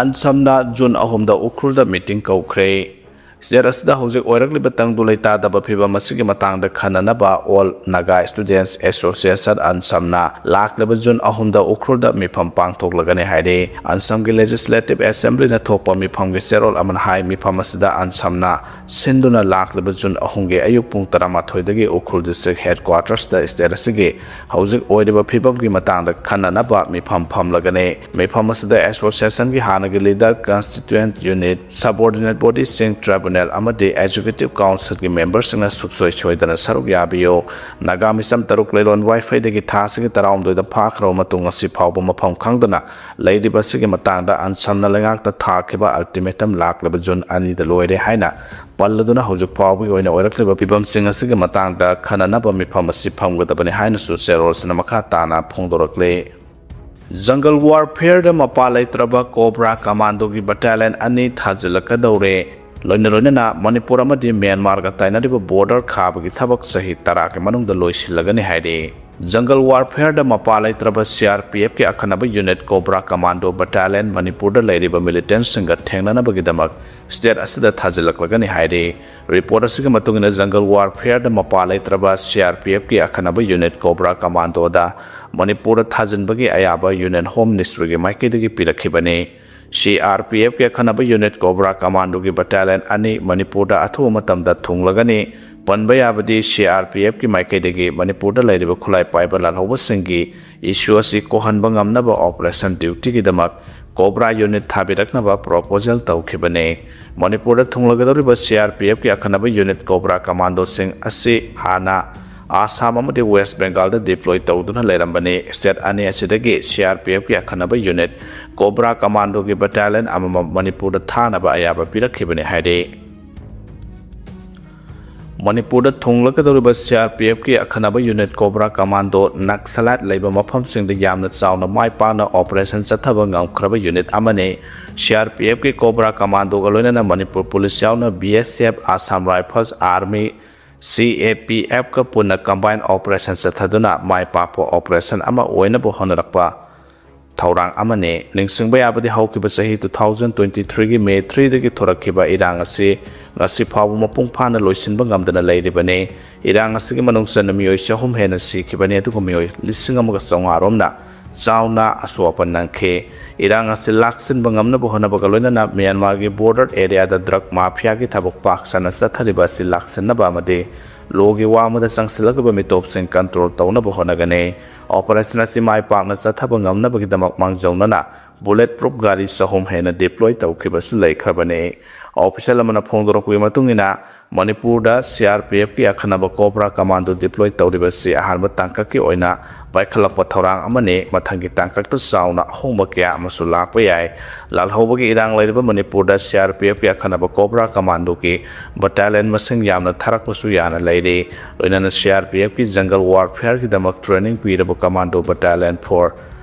ꯑꯟꯁꯝꯅ ꯖꯨꯟ ꯑꯍꯨꯝꯗ ꯎꯈ꯭ꯔꯨꯜꯗ ꯃꯤꯇꯤꯡ ꯀꯧꯈ꯭ꯔꯦ꯫ ꯁ꯭ꯇꯦꯠ ꯑꯁꯤꯗ ꯍꯧꯖꯤꯛ ꯑꯣꯏꯔꯛꯂꯤꯕ ꯇꯪꯗꯨ ꯂꯩꯇꯥꯗꯕ ꯐꯤꯕꯝ ꯑꯁꯤꯒꯤ ꯃꯇꯥꯡꯗ ꯈꯟꯅꯅꯕ All Naga Students Association, ꯑꯟꯁꯝꯅ ꯂꯥꯛꯂꯤꯕ ꯖꯨꯟ ꯑꯍꯨꯝꯗ ꯎꯈ꯭ꯔꯨꯜꯗ ꯃꯤꯐꯝ ꯄꯥꯡꯊꯣꯛꯂꯒꯅꯤ ꯍꯥꯏꯔꯤ꯫ ꯑꯟꯁꯝꯒꯤ Legislative Assemblyꯅ ꯊꯣꯛꯄ ꯃꯤꯐꯝꯒꯤ ꯆꯦꯔꯣꯜ ꯑꯃꯅ ꯍꯥꯏ, ꯃꯤꯐꯝ ꯑꯁꯤꯗ ꯑꯟꯁꯝꯅ ꯁꯤꯟꯗꯨꯅ ꯂꯥꯛꯂꯤꯕ ꯖꯨꯟ ꯑꯍꯨꯝꯒꯤ ꯑꯌꯨꯛ ꯄꯨꯡ ꯇꯔꯥꯃꯥꯊꯣꯏꯗꯒꯤ ꯎꯈ꯭ꯔꯨꯜ District Headquartersꯇ ꯁ꯭ꯇꯦꯠ ꯑꯁꯤꯒꯤ ꯍꯧꯖꯤꯛ ꯑꯣꯏꯔꯤꯕ ꯐꯤꯕꯝꯒꯤ ꯃꯇꯥꯡꯗ ꯈꯟꯅꯅꯕ ꯃꯤꯐꯝ ꯐꯝꯂꯒꯅꯤ꯫ ꯃꯤꯐꯝ ꯑꯁꯤꯗ Associationꯒꯤ ꯍꯥꯟꯅꯒꯤ leader, constituent unit, subordinate bodyꯁꯤꯡ, tribunal ꯑꯃꯗꯤ Executive Councilꯒꯤ memberꯁꯤꯡꯅ ꯁꯨꯡꯁꯣꯏ ꯁꯣꯏꯗꯅ ꯁꯔꯨꯛ ꯌꯥꯕꯤꯌꯨ꯫ ꯅꯥꯒꯥ ꯃꯤꯆꯝ ꯇꯔꯨꯛ ꯂꯩꯔꯣꯟ ꯋꯥꯏꯐꯩꯗꯒꯤ ꯊꯥ ꯑꯁꯤꯒꯤ ꯇꯔꯥꯍꯨꯝꯗꯣꯏꯗ ꯐꯥꯈ꯭ꯔꯕ ꯃꯇꯨꯡ ꯉꯁꯤ ꯐꯥꯎꯕ ꯃꯐꯝ ꯈꯪꯗꯅ ꯂꯩꯔꯤꯕ ꯑꯁꯤꯒꯤ ꯃꯇꯥꯡꯗ ꯑꯟꯁꯝꯅ ꯂꯩꯉꯥꯛꯇ ꯊꯥꯈꯤꯕ ultimatum ꯂꯥꯛꯂꯤꯕ ꯖꯨꯟ ꯑꯅꯤꯗ ꯂꯣꯏꯔꯦ ꯍꯥꯏꯅ ꯄꯜꯂꯗꯨꯅ ꯍꯧꯖꯤꯛ ꯐꯥꯎꯕꯒꯤ ꯑꯣꯏꯅ ꯑꯣꯏꯔꯛꯂꯤꯕ ꯐꯤꯕꯝꯁꯤꯡ ꯑꯁꯤꯒꯤ ꯃꯇꯥꯡꯗ ꯈꯟꯅꯅꯕ ꯃꯤꯐꯝ ꯑꯁꯤ ꯐꯝꯒꯗꯕꯅꯤ ꯍꯥꯏꯅꯁꯨ ꯆꯦꯔꯣꯜꯁꯤꯅ ꯃꯈꯥ ꯇꯥꯅ ꯐꯣꯡꯗꯣꯔꯛꯂꯤ꯫ Jungle Warfareꯗ ꯃꯄꯥ ꯂꯩꯇ꯭ꯔꯕ Cobra Commandoꯒꯤ battalion ꯑꯅꯤ ꯊꯥꯖꯤꯜꯂꯛꯀꯗꯧꯔꯦ꯫ ꯂꯣꯏꯅ ꯂꯣꯏꯅꯅ ꯃꯅꯤꯄꯨꯔ ꯑꯃꯗꯤ ꯃ꯭ꯌꯥꯟꯃꯥꯔꯒ ꯇꯥꯏꯅꯔꯤꯕ border ꯈꯥꯕꯒꯤ ꯊꯕꯛ ꯆꯍꯤ ꯇꯔꯥꯒꯤ ꯃꯅꯨꯡꯗ ꯂꯣꯏꯁꯤꯜꯂꯒꯅꯤ ꯍꯥꯏꯔꯤ꯫ Jungle Warfareꯗ ꯃꯄꯥ ꯂꯩꯇ꯭ꯔꯕ CRPFꯀꯤ ꯑꯈꯟꯅꯕ unit Cobra Commando battalion ꯃꯅꯤꯄꯨꯔꯗ ꯂꯩꯔꯤꯕ militantꯁꯤꯡꯒ ꯊꯦꯡꯅꯅꯕꯒꯤꯗꯃꯛ ꯁ꯭ꯇꯦꯠ ꯑꯁꯤꯗ ꯊꯥꯖꯤꯜꯂꯛꯂꯒꯅꯤ ꯍꯥꯏꯔꯤ꯫ Report ꯑꯁꯤꯒꯤ ꯃꯇꯨꯡ ꯏꯟꯅ Jungle Warfareꯗ ꯃꯄꯥ ꯂꯩꯇ꯭ꯔꯕ CRPFꯀꯤ ꯑꯈꯟꯅꯕ unit Cobra Commandoꯗ ꯃꯅꯤꯄꯨꯔꯗ ꯊꯥꯖꯤꯟꯕꯒꯤ ꯑꯌꯥꯕ Union Home Ministryꯒꯤ ꯃꯥꯏꯀꯩꯗꯒꯤ ꯄꯤꯔꯛꯈꯤꯕꯅꯤ꯫ CRPFꯀꯤ ꯑꯈꯟꯅꯕ unit Cobra Commandoꯒꯤ battalion ꯑꯅꯤ ꯃꯅꯤꯄꯨꯔꯗ ꯑꯊꯨꯕ ꯃꯇꯝꯗ ꯊꯨꯡꯂꯒꯅꯤ꯫ ꯄꯟꯕ ꯌꯥꯕꯗꯤ, CRPFꯀꯤ ꯃꯥꯏꯀꯩꯗꯒꯤ ꯃꯅꯤꯄꯨꯔꯗ ꯂꯩꯔꯤꯕ ꯈꯨꯠꯂꯥꯏ ꯄꯥꯏꯕ ꯂꯥꯜꯍꯧꯕꯁꯤꯡꯒꯤ issue ꯑꯁꯤ ꯀꯣꯛꯍꯟꯕ ꯉꯝꯅꯕ operation dutyꯒꯤꯗꯃꯛ Cobra unit ꯊꯥꯕꯤꯔꯛꯅꯕ proposal ꯇꯧꯈꯤꯕꯅꯤ꯫ ꯃꯅꯤꯄꯨꯔꯗ ꯊꯨꯡꯂꯒꯗꯧꯔꯤꯕ CRPFꯀꯤ ꯑꯈꯟꯅꯕ unit Cobra Commandoꯁꯤꯡ ꯑꯁꯤ ꯍꯥꯟꯅ ꯑꯁꯥꯝ ꯑꯃꯗꯤ ꯋꯦꯁ ꯕꯦꯡꯒꯥꯜꯗ deploy ꯇꯧꯗꯨꯅ ꯂꯩꯔꯝꯕꯅꯤ꯫ State ꯑꯅꯤ ꯑꯁꯤꯗꯒꯤ CRPFꯀꯤ ꯑꯈꯟꯅꯕ unit Cobra Commandoꯒꯤ battalion ꯑꯃꯃꯝ ꯃꯅꯤꯄꯨꯔꯗ ꯊꯥꯅꯕ ꯑꯌꯥꯕ ꯄꯤꯔꯛꯈꯤꯕꯅꯤ ꯍꯥꯏꯔꯤ꯫ ꯃꯅꯤꯄꯨꯔꯗ ꯊꯨꯡꯂꯒꯗꯧꯔꯤꯕ CRPFꯀꯤ ꯑꯈꯟꯅꯕ unit Cobra Commando Naxalite ꯂꯩꯕ ꯃꯐꯝꯁꯤꯡꯗ ꯌꯥꯝꯅ ꯆꯥꯎꯅ ꯃꯥꯏ ꯄꯥꯛꯅ operation ꯆꯠꯊꯕ ꯉꯝꯈ꯭ꯔꯕ unit ꯑꯃꯅꯤ꯫ CRPFꯀꯤ Cobra Commandoꯒ ꯂꯣꯏꯅꯅ ꯃꯅꯤꯄꯨꯔ Police ꯌꯥꯎꯅ BSF, Assam Rifles, Army, CAPFꯀ ꯄꯨꯟꯅ combine operation ꯆꯠꯊꯗꯨꯅ ꯃꯥꯏ ꯄꯥꯛꯄ operation ꯑꯃ ꯑꯣꯏꯅꯕ ꯍꯣꯠꯅꯔꯛꯄ ꯊꯧꯔꯥꯡ ꯑꯃꯅꯤ꯫ ꯅꯤꯡꯁꯤꯡꯕ ꯌꯥꯕꯗꯤ, ꯍꯧꯈꯤꯕ ꯆꯍꯤ two thousand twenty-threeꯒꯤ May threeꯗꯒꯤ ꯊꯣꯔꯛꯈꯤꯕ ꯏꯔꯥꯡ ꯑꯁꯤ ꯉꯁꯤ ꯐꯥꯎꯕ ꯃꯄꯨꯡ ꯐꯥꯅ ꯂꯣꯏꯁꯤꯟꯕ ꯉꯝꯗꯅ ꯂꯩꯔꯤꯕꯅꯤ꯫ ꯏꯔꯥꯡ ꯑꯁꯤꯒꯤ ꯃꯅꯨꯡ ꯆꯟꯅ ꯃꯤꯑꯣꯏ ꯆꯍꯨꯝ ꯍꯦꯟꯅ ꯁꯤꯈꯤꯕꯅꯤ, ꯑꯗꯨꯒ ꯃꯤꯑꯣꯏ ꯂꯤꯁꯤꯡ ꯑꯃꯒ ꯆꯥꯝꯃꯉꯥ ꯔꯣꯝꯅ ꯆꯥꯎꯅ ꯑꯁꯣꯛ ꯑꯄꯟ ꯅꯪꯈꯤ꯫ ꯏꯔꯥꯡ ꯑꯁꯤ ꯂꯥꯛꯁꯤꯟꯕ ꯉꯝꯅꯕ ꯍꯣꯠꯅꯕꯒ ꯂꯣꯏꯅꯅ ꯃ꯭ꯌꯥꯟꯃꯥꯔꯒꯤ border areaꯗ drug mafiaꯒꯤ ꯊꯕꯛ ꯄꯥꯛ ꯁꯟꯅ ꯆꯠꯊꯔꯤꯕ ꯑꯁꯤ ꯂꯥꯛꯁꯤꯟꯅꯕ ꯑꯃꯗꯤ ꯂꯣꯒꯤ ꯋꯥꯡꯃꯗ ꯆꯪꯁꯤꯜꯂꯛꯂꯤꯕ ꯃꯤꯇꯣꯞꯁꯤꯡ control ꯇꯧꯅꯕ ꯍꯣꯠꯅꯒꯅꯤ꯫ Operation ꯑꯁꯤ ꯃꯥꯏ ꯄꯥꯛꯅ ꯆꯠꯊꯕ ꯉꯝꯅꯕꯒꯤꯗꯃꯛ ꯃꯥꯡꯖꯧꯅꯅ bullet proof ꯒꯥꯔꯤ ꯆꯍꯨꯝ ꯍꯦꯟꯅ deploy ꯇꯧꯈꯤꯕꯁꯨ ꯂꯩꯈ꯭ꯔꯕꯅꯤ꯫ Official ꯑꯃꯅ ꯐꯣꯡꯗꯣꯔꯛꯄꯒꯤ ꯃꯇꯨꯡ ꯏꯟꯅ, ꯃꯅꯤꯄꯨꯔꯗ CRPFꯀꯤ ꯑꯈꯟꯅꯕ COBRA commando deploy ꯇꯧꯔꯤꯕꯁꯤ ꯑꯍꯥꯟꯕ ꯇꯥꯡꯀꯛꯀꯤ ꯑꯣꯏꯅ ꯄꯥꯏꯈꯠꯂꯛꯄ ꯊꯧꯔꯥꯡ ꯑꯃꯅꯤ꯫ ꯃꯊꯪꯒꯤ ꯇꯥꯡꯀꯛꯇ ꯆꯥꯎꯅ ꯑꯍꯣꯡꯕ ꯀꯌꯥ ꯑꯃꯁꯨ ꯂꯥꯛꯄ ꯌꯥꯏ꯫ ꯂꯥꯜꯍꯧꯕꯒꯤ ꯏꯔꯥꯡ ꯂꯩꯔꯤꯕ ꯃꯅꯤꯄꯨꯔꯗ CRPFꯀꯤ ꯑꯈꯟꯅꯕ COBRA commandoꯒꯤ battalion ꯃꯁꯤꯡ ꯌꯥꯝꯅ ꯊꯥꯔꯛꯄꯁꯨ ꯌꯥꯅ ꯂꯩꯔꯤ꯫ ꯂꯣꯏꯅꯅ CRPFꯀꯤ jungle warfareꯒꯤꯗꯃꯛ training ꯄꯤꯔꯕ commando battalion for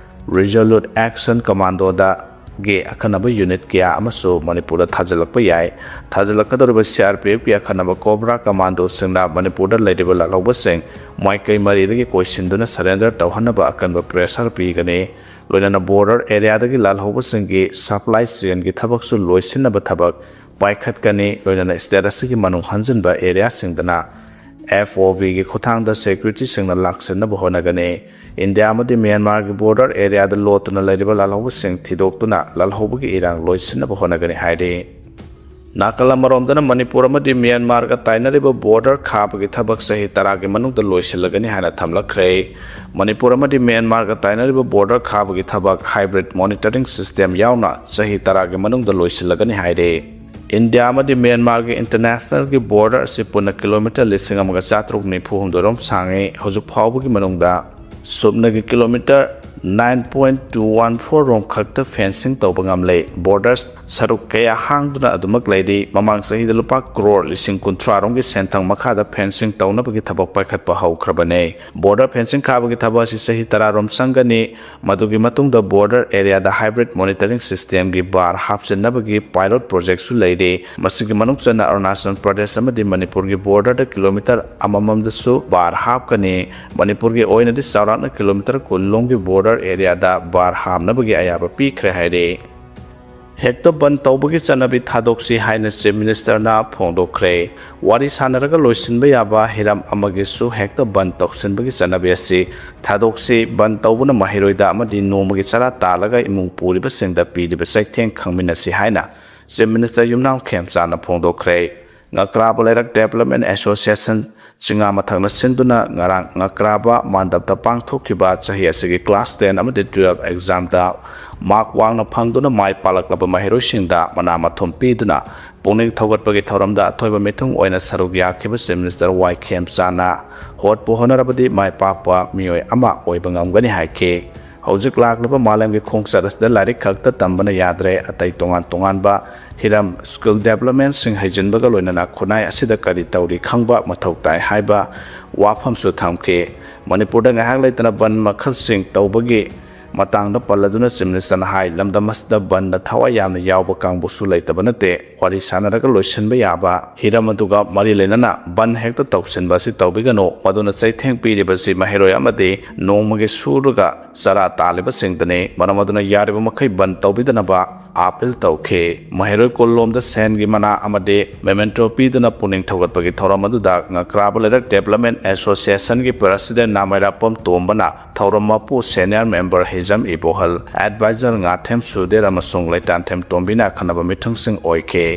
Resolute Action Commandodaꯒꯤ ꯑꯈꯟꯅꯕ unit ꯀꯌꯥ ꯑꯃꯁꯨ ꯃꯅꯤꯄꯨꯔꯗ ꯊꯥꯖꯤꯜꯂꯛꯄ ꯌꯥꯏ꯫ ꯊꯥꯖꯤꯜꯂꯛꯀꯗꯧꯔꯤꯕ CRPFꯀꯤ ꯑꯈꯟꯅꯕ COBRA commandoꯁꯤꯡꯅ ꯃꯅꯤꯄꯨꯔꯗ ꯂꯩꯔꯤꯕ ꯂꯥꯜꯍꯧꯕꯁꯤꯡ ꯃꯥꯏꯀꯩ ꯃꯔꯤꯗꯒꯤ ꯀꯣꯏꯁꯤꯟꯗꯨꯅ surrender ꯇꯧꯍꯟꯅꯕ ꯑꯀꯟꯕ pressure ꯄꯤꯒꯅꯤ꯫ ꯂꯣꯏꯅꯅ border areaꯗꯒꯤ ꯂꯥꯜꯍꯧꯕꯁꯤꯡꯒꯤ supply chainꯒꯤ ꯊꯕꯛꯁꯨ ꯂꯣꯏꯁꯤꯟꯅꯕ ꯊꯕꯛ ꯄꯥꯏꯈꯠꯀꯅꯤ꯫ ꯂꯣꯏꯅꯅ state ꯑꯁꯤꯒꯤ ꯃꯅꯨꯡ ꯍꯟꯖꯤꯟꯕ areaꯁꯤꯡꯗꯅ FOVꯒꯤ ꯈꯨꯠꯊꯥꯡꯗ securityꯁꯤꯡꯅ ꯂꯥꯛꯁꯤꯟꯅꯕ ꯍꯣꯠꯅꯒꯅꯤ꯫ ꯏꯟꯗꯤꯌꯥ ꯑꯃꯗꯤ ꯃ꯭ꯌꯥꯟꯃꯥꯔꯒꯤ border areaꯗ ꯂꯣꯠꯇꯨꯅ ꯂꯩꯔꯤꯕ ꯂꯥꯜꯍꯧꯕꯁꯤꯡ ꯊꯤꯗꯣꯛꯇꯨꯅ ꯂꯥꯜꯍꯧꯕꯒꯤ ꯏꯔꯥꯡ ꯂꯣꯏꯁꯤꯟꯅꯕ ꯍꯣꯠꯅꯒꯅꯤ ꯍꯥꯏꯔꯤ꯫ ꯅꯥꯀꯜ ꯑꯃꯔꯣꯝꯗꯅ, ꯃꯅꯤꯄꯨꯔ ꯑꯃꯗꯤ ꯃ꯭ꯌꯥꯟꯃꯥꯔꯒ ꯇꯥꯏꯅꯔꯤꯕ border ꯈꯥꯕꯒꯤ ꯊꯕꯛ ꯆꯍꯤ ꯇꯔꯥꯒꯤ ꯃꯅꯨꯡꯗ ꯂꯣꯏꯁꯤꯜꯂꯒꯅꯤ ꯍꯥꯏꯅ ꯊꯝꯂꯛꯈ꯭ꯔꯦ꯫ ꯃꯅꯤꯄꯨꯔ ꯑꯃꯗꯤ ꯃ꯭ꯌꯥꯟꯃꯥꯔꯒ ꯇꯥꯏꯅꯔꯤꯕ border ꯈꯥꯕꯒꯤ ꯊꯕꯛ hybrid monitoring system ꯌꯥꯎꯅ ꯆꯍꯤ ꯇꯔꯥꯒꯤ ꯃꯅꯨꯡꯗ ꯂꯣꯏꯁꯤꯜꯂꯒꯅꯤ ꯍꯥꯏꯔꯦ꯫ ꯏꯟꯗꯤꯌꯥ ꯑꯃꯗꯤ ꯃ꯭ꯌꯥꯟꯃꯥꯔꯒꯤ internationalꯒꯤ border ꯑꯁꯤ ꯄꯨꯟꯅ kilometre ꯂꯤꯁꯤꯡ ꯑꯃꯒ ꯆꯥꯇ꯭ꯔꯨꯛ ꯅꯤꯐꯨ ꯍꯨꯝꯗꯣꯏ ꯔꯣꯝ ꯁꯥꯡꯉꯤ꯫ ꯍꯧꯖꯤꯛ ꯐꯥꯎꯕꯒꯤ ꯃꯅꯨꯡꯗ ꯁꯨꯞꯅꯒꯤ kilometre nine point two one four ꯔꯣꯝ ꯈꯛꯇ fencing ꯇꯧꯕ ꯉꯝꯂꯦ꯫ Borders ꯁꯔꯨꯛ ꯀꯌꯥ ꯍꯥꯡꯗꯨꯅ ꯑꯗꯨꯃꯛ ꯂꯩꯔꯤ꯫ ꯃꯃꯥꯡ ꯆꯍꯤꯗ ꯂꯨꯄꯥ ꯀ꯭ꯔꯣꯔ ꯂꯤꯁꯤꯡ ꯀꯨꯟꯊ꯭ꯔꯥ ꯔꯣꯝꯒꯤ ꯁꯦꯟꯊꯪ ꯃꯈꯥꯗ fencing ꯇꯧꯅꯕꯒꯤ ꯊꯕꯛ ꯄꯥꯏꯈꯠꯄ ꯍꯧꯈ꯭ꯔꯕꯅꯦ꯫ Border fencing ꯈꯥꯕꯒꯤ ꯊꯕꯛ ꯑꯁꯤ ꯆꯍꯤ ꯇꯔꯥ ꯔꯣꯝ ꯆꯪꯒꯅꯤ꯫ ꯃꯗꯨꯒꯤ ꯃꯇꯨꯡꯗ border areaꯗ hybrid monitoring systemꯒꯤ bar ꯍꯥꯞꯆꯤꯟꯅꯕꯒꯤ pilot projectꯁꯨ ꯂꯩꯔꯤ꯫ ꯃꯁꯤꯒꯤ ꯃꯅꯨꯡ ꯆꯟꯅ ꯑꯔꯨꯅꯥꯆꯜ ꯄ꯭ꯔꯗꯦꯁ ꯑꯃꯗꯤ ꯃꯅꯤꯄꯨꯔꯒꯤ borderꯗ kilometre ꯑꯃꯃꯝꯗꯁꯨ bar ꯍꯥꯞꯀꯅꯤ꯫ ꯃꯅꯤꯄꯨꯔꯒꯤ ꯑꯣꯏꯅꯗꯤ ꯆꯥꯎꯔꯥꯛꯅ kilometre ꯀꯨꯟ ꯂꯣꯝꯒꯤ border ꯕꯣꯔꯗꯔ ꯑꯦꯔꯤꯌꯥꯗ ꯕꯥꯔ ꯍꯥꯝꯅꯕꯒꯤ ꯑꯌꯥꯕ ꯄꯤꯈ꯭ꯔꯦ ꯍꯥꯏꯔꯤ꯫ ꯍꯦꯛꯇ ꯕꯟ ꯇꯧꯕꯒꯤ ꯆꯠꯅꯕꯤ ꯊꯥꯗꯣꯛꯁꯤ ꯍꯥꯏꯅ ꯆꯤꯐ ꯃꯤꯅꯤꯁꯇꯔꯅ ꯐꯣꯡꯗꯣꯛꯈ꯭ꯔꯦ꯫ ꯋꯥꯔꯤ ꯁꯥꯟꯅꯔꯒ ꯂꯣꯏꯁꯤꯟꯕ ꯌꯥꯕ ꯍꯤꯔꯝ ꯑꯃꯒꯤꯁꯨ ꯍꯦꯛꯇ ꯕꯟ ꯇꯧꯁꯤꯟꯕꯒꯤ ꯆꯠꯅꯕꯤ ꯑꯁꯤ ꯊꯥꯗꯣꯛꯁꯤ, ꯕꯟ ꯇꯧꯕꯅ ꯃꯍꯩꯔꯣꯏꯗ ꯑꯃꯗꯤ ꯅꯣꯡꯃꯒꯤ ꯆꯔꯥ ꯇꯥꯜꯂꯒ ꯏꯃꯨꯡ ꯄꯨꯔꯤꯕꯁꯤꯡꯗ ꯄꯤꯔꯤꯕ ꯆꯩꯊꯦꯡ ꯈꯪꯃꯤꯟꯅꯁꯤ ꯍꯥꯏꯅ ꯆꯤꯐ ꯃꯤꯅꯤꯁꯇꯔ ꯌꯨꯝꯅꯥꯝ ꯈꯦꯝꯆꯥꯟꯅ ꯐꯣꯡꯗꯣꯛꯈ꯭ꯔꯦ꯫ ꯉꯀ꯭ꯔꯥꯕ ꯂꯩꯔꯛ ꯗꯦꯕꯂꯞꯃꯦꯟ ꯑꯦꯁꯣꯁꯤꯌꯦꯁꯟ ꯆꯤꯉꯥ ꯃꯊꯛꯅ ꯁꯤꯟꯗꯨꯅ ꯉꯔꯥꯡ ꯉꯀ꯭ꯔꯥꯕ ꯃꯥꯟꯗꯞꯇ ꯄꯥꯡꯊꯣꯛꯈꯤꯕ ꯆꯍꯤ ꯑꯁꯤꯒꯤ ꯀ꯭ꯂꯥꯁ ꯇꯦꯟ ꯑꯃꯗꯤ ꯇꯨꯌꯦꯜꯐ ꯑꯦꯛꯖꯥꯝꯗ ꯃꯥꯔꯛ ꯋꯥꯡꯅ ꯐꯪꯗꯨꯅ ꯃꯥꯏ ꯄꯥꯛꯂꯛꯂꯕ ꯃꯍꯩꯔꯣꯏꯁꯤꯡꯗ ꯃꯅꯥ ꯃꯊꯨꯝ ꯄꯤꯗꯨꯅ ꯄꯨꯛꯅꯤꯡ ꯊꯧꯒꯠꯄꯒꯤ ꯊꯧꯔꯝꯗ ꯑꯊꯣꯏꯕ ꯃꯤꯊꯨꯡ ꯑꯣꯏꯅ ꯁꯔꯨꯛ ꯌꯥꯈꯤꯕ ꯆꯤꯐ ꯃꯤꯅꯤꯁꯇꯔ ꯋꯥꯏ ꯈꯦꯝꯆꯥꯅ ꯍꯣꯠꯄꯨ ꯍꯣꯠꯅꯔꯕꯗꯤ ꯃꯥꯏ ꯄꯥꯛꯄ ꯃꯤꯑꯣꯏ ꯑꯃ ꯑꯣꯏꯕ ꯉꯝꯒꯅꯤ ꯍꯥꯏꯈꯤ꯫ ꯍꯧꯖꯤꯛ ꯂꯥꯛꯂꯤꯕ ꯃꯥꯂꯦꯝꯒꯤ ꯈꯣꯡꯆꯠ ꯑꯁꯤꯗ ꯂꯥꯏꯔꯤꯛ ꯈꯛꯇ ꯇꯝꯕꯅ ꯌꯥꯗ꯭ꯔꯦ, ꯑꯇꯩ ꯇꯣꯉꯥꯟ ꯇꯣꯉꯥꯟꯕ ꯍꯤꯔꯝ, ꯁ꯭ꯀꯤꯜ ꯗꯦꯕꯂꯞꯃꯦꯟꯁꯤꯡ ꯍꯩꯖꯤꯟꯕꯒ ꯂꯣꯏꯅꯅ ꯈꯨꯟꯅꯥꯏ ꯑꯁꯤꯗ ꯀꯔꯤ ꯇꯧꯔꯤ ꯈꯪꯕ ꯃꯊꯧ ꯇꯥꯏ ꯍꯥꯏꯕ ꯋꯥꯐꯝꯁꯨ ꯊꯝꯈꯤ꯫ ꯃꯅꯤꯄꯨꯔꯗ ꯉꯥꯏꯍꯥꯛ ꯂꯩꯇꯅ ꯕꯟ ꯃꯈꯜꯁꯤꯡ ꯇꯧꯕꯒꯤ ꯃꯇꯥꯡꯗ ꯄꯜꯂꯗꯨꯅ ꯆꯤꯐ ꯃꯤꯅꯤꯁꯇꯔꯅ ꯍꯥꯏ, ꯂꯝꯗꯝ ꯑꯁꯤꯗ ꯕꯟꯗ ꯊꯋꯥꯏ ꯌꯥꯝꯅ ꯌꯥꯎꯕ ꯀꯥꯡꯕꯨꯁꯨ ꯂꯩꯇꯕ ꯅꯠꯇꯦ꯫ ꯋꯥꯔꯤ ꯁꯥꯟꯅꯔꯒ ꯂꯣꯏꯁꯤꯟꯕ ꯌꯥꯕ ꯍꯤꯔꯝ ꯑꯗꯨꯒ ꯃꯔꯤ ꯂꯩꯅꯅ ꯕꯟ ꯍꯦꯛꯇ ꯇꯧꯁꯤꯟꯕ ꯑꯁꯤ ꯇꯧꯕꯤꯒꯅꯨ꯫ ꯃꯗꯨꯅ ꯆꯩꯊꯦꯡ ꯄꯤꯔꯤꯕꯁꯤ ꯃꯍꯩꯔꯣꯏ ꯑꯃꯗꯤ ꯅꯣꯡꯃꯒꯤ ꯁꯨꯔꯒ ꯆꯔꯥ ꯇꯥꯜꯂꯤꯕꯁꯤꯡꯗꯅꯤ꯫ ꯃꯔꯝ ꯑꯗꯨꯅ ꯌꯥꯔꯤꯕ ꯃꯈꯩ ꯕꯟ ꯇꯧꯕꯤꯗꯅꯕ ꯑꯥꯄꯤꯜ ꯇꯧꯈꯤ꯫ ꯃꯍꯩꯔꯣꯏ ꯀꯨꯟꯂꯣꯝꯗ ꯁꯦꯟꯒꯤ ꯃꯅꯥ ꯑꯃꯗꯤ ꯃꯦꯃꯦꯟꯇꯣ ꯄꯤꯗꯨꯅ ꯄꯨꯛꯅꯤꯡ ꯊꯧꯒꯠꯄꯒꯤ ꯊꯧꯔꯝ ꯑꯗꯨꯗ ꯉꯀ꯭ꯔꯥꯕ ꯂꯩꯔꯛ ꯗꯦꯕꯂꯞꯃꯦꯟ ꯑꯦꯁꯣꯁꯤꯌꯦꯁꯟꯒꯤ ꯄ꯭ꯔꯁꯤꯗꯦꯟ ꯅꯥꯃꯩꯔꯥꯄꯝ ꯇꯣꯝꯕꯅ ꯊꯧꯔꯝ ꯃꯄꯨ ꯁꯦꯅꯤꯌꯔ ꯃꯦꯝꯕꯔ ꯍꯤꯖꯝ ꯏꯕꯣꯍꯜ, ꯑꯦꯗꯚꯥꯏꯖꯔ ꯉꯥꯊꯦꯝ ꯁꯨꯗꯦꯔ ꯑꯃꯁꯨꯡ ꯂꯩꯇꯥꯟꯊꯦꯝ ꯇꯣꯝꯕꯤꯅ ꯑꯈꯟꯅꯕ ꯃꯤꯊꯨꯡꯁꯤꯡ ꯑꯣꯏꯈꯤ꯫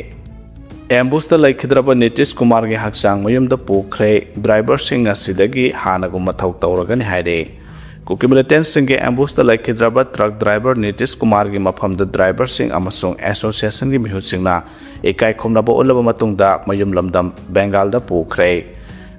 ꯑꯦꯝꯕꯨꯁꯇ ꯂꯩꯈꯤꯗ꯭ꯔꯕ ꯅꯤꯇꯤꯁ ꯀꯨꯃꯥꯔꯒꯤ ꯍꯛꯆꯥꯡ ꯃꯌꯨꯝꯗ ꯄꯨꯈ꯭ꯔꯦ꯫ ꯗ꯭ꯔꯥꯏꯚꯔꯁꯤꯡ ꯉꯁꯤꯗꯒꯤ ꯍꯥꯟꯅꯒꯨꯝ ꯃꯊꯧ ꯇꯧꯔꯒꯅꯤ ꯍꯥꯏꯔꯦ꯫ ꯀꯨꯀꯤ ꯃꯤꯂꯤꯇꯦꯟꯁꯤꯡꯒꯤ ꯑꯦꯝꯕꯨꯁꯇ ꯂꯩꯈꯤꯗ꯭ꯔꯕ ꯇ꯭ꯔꯛ ꯗ꯭ꯔꯥꯏꯚꯔ ꯅꯤꯇꯤꯁ ꯀꯨꯃꯥꯔꯒꯤ ꯃꯐꯝꯗ ꯗ꯭ꯔꯥꯏꯚꯔꯁꯤꯡ ꯑꯃꯁꯨꯡ ꯑꯦꯁꯣꯁꯤꯌꯦꯁꯟꯒꯤ ꯃꯤꯍꯨꯠꯁꯤꯡꯅ ꯏꯀꯥꯏ ꯈꯨꯝꯅꯕ ꯎꯠꯂꯕ ꯃꯇꯨꯡꯗ ꯃꯌꯨꯝ ꯂꯝꯗꯝ ꯕꯦꯡꯒꯥꯜꯗ ꯄꯨꯈ꯭ꯔꯦ꯫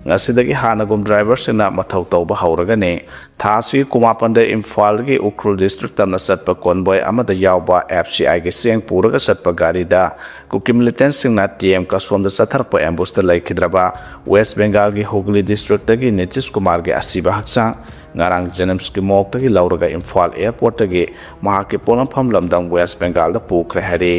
ꯉꯁꯤꯗꯒꯤ ꯍꯥꯟꯅꯒꯨꯝ ꯗ꯭ꯔꯥꯏꯚꯔꯁꯤꯡꯅ ꯃꯊꯧ ꯇꯧꯕ ꯍꯧꯔꯒꯅꯤ꯫ ꯊꯥ ꯑꯁꯤꯒꯤ ꯀꯨꯟꯃꯥꯄꯟꯗ ꯏꯝꯐꯥꯜꯗꯒꯤ ꯎꯈ꯭ꯔꯨꯜ ꯗꯤꯁꯇ꯭ꯔꯤꯛ ꯇꯝꯅ ꯆꯠꯄ ꯀꯣꯟꯕꯣꯏ ꯑꯃꯗ ꯌꯥꯎꯕ ꯑꯦꯐ ꯁꯤ ꯑꯥꯏꯒꯤ ꯆꯦꯡ ꯄꯨꯔꯒ ꯆꯠꯄ ꯒꯥꯔꯤꯗ ꯀꯨꯀꯤ ꯃꯤꯂꯤꯇꯦꯟꯁꯤꯡꯅ ꯇꯤ ꯑꯦꯝ ꯀꯁꯣꯝꯗ ꯆꯠꯊꯔꯛꯄ ꯑꯦꯝꯕꯨꯁꯇ ꯂꯩꯈꯤꯗ꯭ꯔꯕ ꯋꯦꯁ ꯕꯦꯡꯒꯥꯜꯒꯤ ꯍꯨꯒ꯭ꯂꯤ ꯗꯤꯁꯇ꯭ꯔꯤꯛꯇꯒꯤ ꯅꯤꯇꯤꯁ ꯀꯨꯃꯥꯔꯒꯤ ꯑꯁꯤꯕ ꯍꯛꯆꯥꯡ ꯉꯔꯥꯡ ꯖꯦꯅꯤꯝꯁꯀꯤ ꯃꯣꯔꯒꯇꯒꯤ ꯂꯧꯔꯒ ꯏꯝꯐꯥꯜ ꯑꯦꯌꯔꯄꯣꯔꯠꯇꯒꯤ ꯃꯍꯥꯛꯀꯤ ꯄꯣꯛꯅꯐꯝ ꯂꯝꯗꯝ ꯋꯦꯁ ꯕꯦꯡꯒꯥꯜꯗ ꯄꯨꯈ꯭ꯔꯦ ꯍꯥꯏꯔꯤ꯫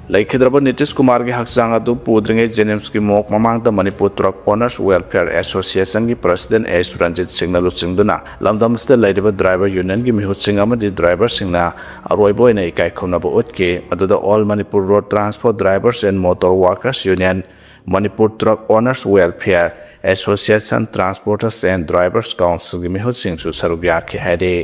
ꯂꯩꯈꯤꯗ꯭ꯔꯕ ꯅꯤꯇꯤꯁ ꯀꯨꯃꯥꯔꯒꯤ ꯍꯛꯆꯥꯡ ꯑꯗꯨ ꯄꯨꯗ꯭ꯔꯤꯉꯩ ꯖꯦꯅꯤꯝꯁꯀꯤ ꯃꯣꯔꯒ ꯃꯃꯥꯡꯗ ꯃꯅꯤꯄꯨꯔ ꯇ꯭ꯔꯛ ꯑꯣꯅꯔꯁ ꯋꯦꯜꯐꯤꯌꯔ ꯑꯦꯁꯣꯁꯤꯌꯦꯁꯟꯒꯤ ꯄ꯭ꯔꯁꯤꯗꯦꯟ ꯑꯦꯁ ꯔꯟꯖꯤꯠ ꯁꯤꯡꯅ ꯂꯨꯆꯤꯡꯗꯨꯅ ꯂꯝꯗꯝ ꯑꯁꯤꯗ ꯂꯩꯔꯤꯕ ꯗ꯭ꯔꯥꯏꯚꯔ ꯌꯨꯅꯤꯌꯟꯒꯤ ꯃꯤꯍꯨꯠꯁꯤꯡ ꯑꯃꯗꯤ ꯗ꯭ꯔꯥꯏꯚꯔꯁꯤꯡꯅ ꯑꯔꯣꯏꯕ ꯑꯣꯏꯅ ꯏꯀꯥꯏ ꯈꯨꯝꯅꯕ ꯎꯠꯈꯤ꯫ ꯃꯗꯨꯗ All Manipur Road Transport Drivers and Motor Workers Union, Manipur Truck Owners Welfare Association, Transporters and Drivers Councilꯒꯤ ꯃꯤꯍꯨꯠꯁꯤꯡꯁꯨ ꯁꯔꯨꯛ ꯌꯥꯈꯤ ꯍꯥꯏꯔꯤ꯫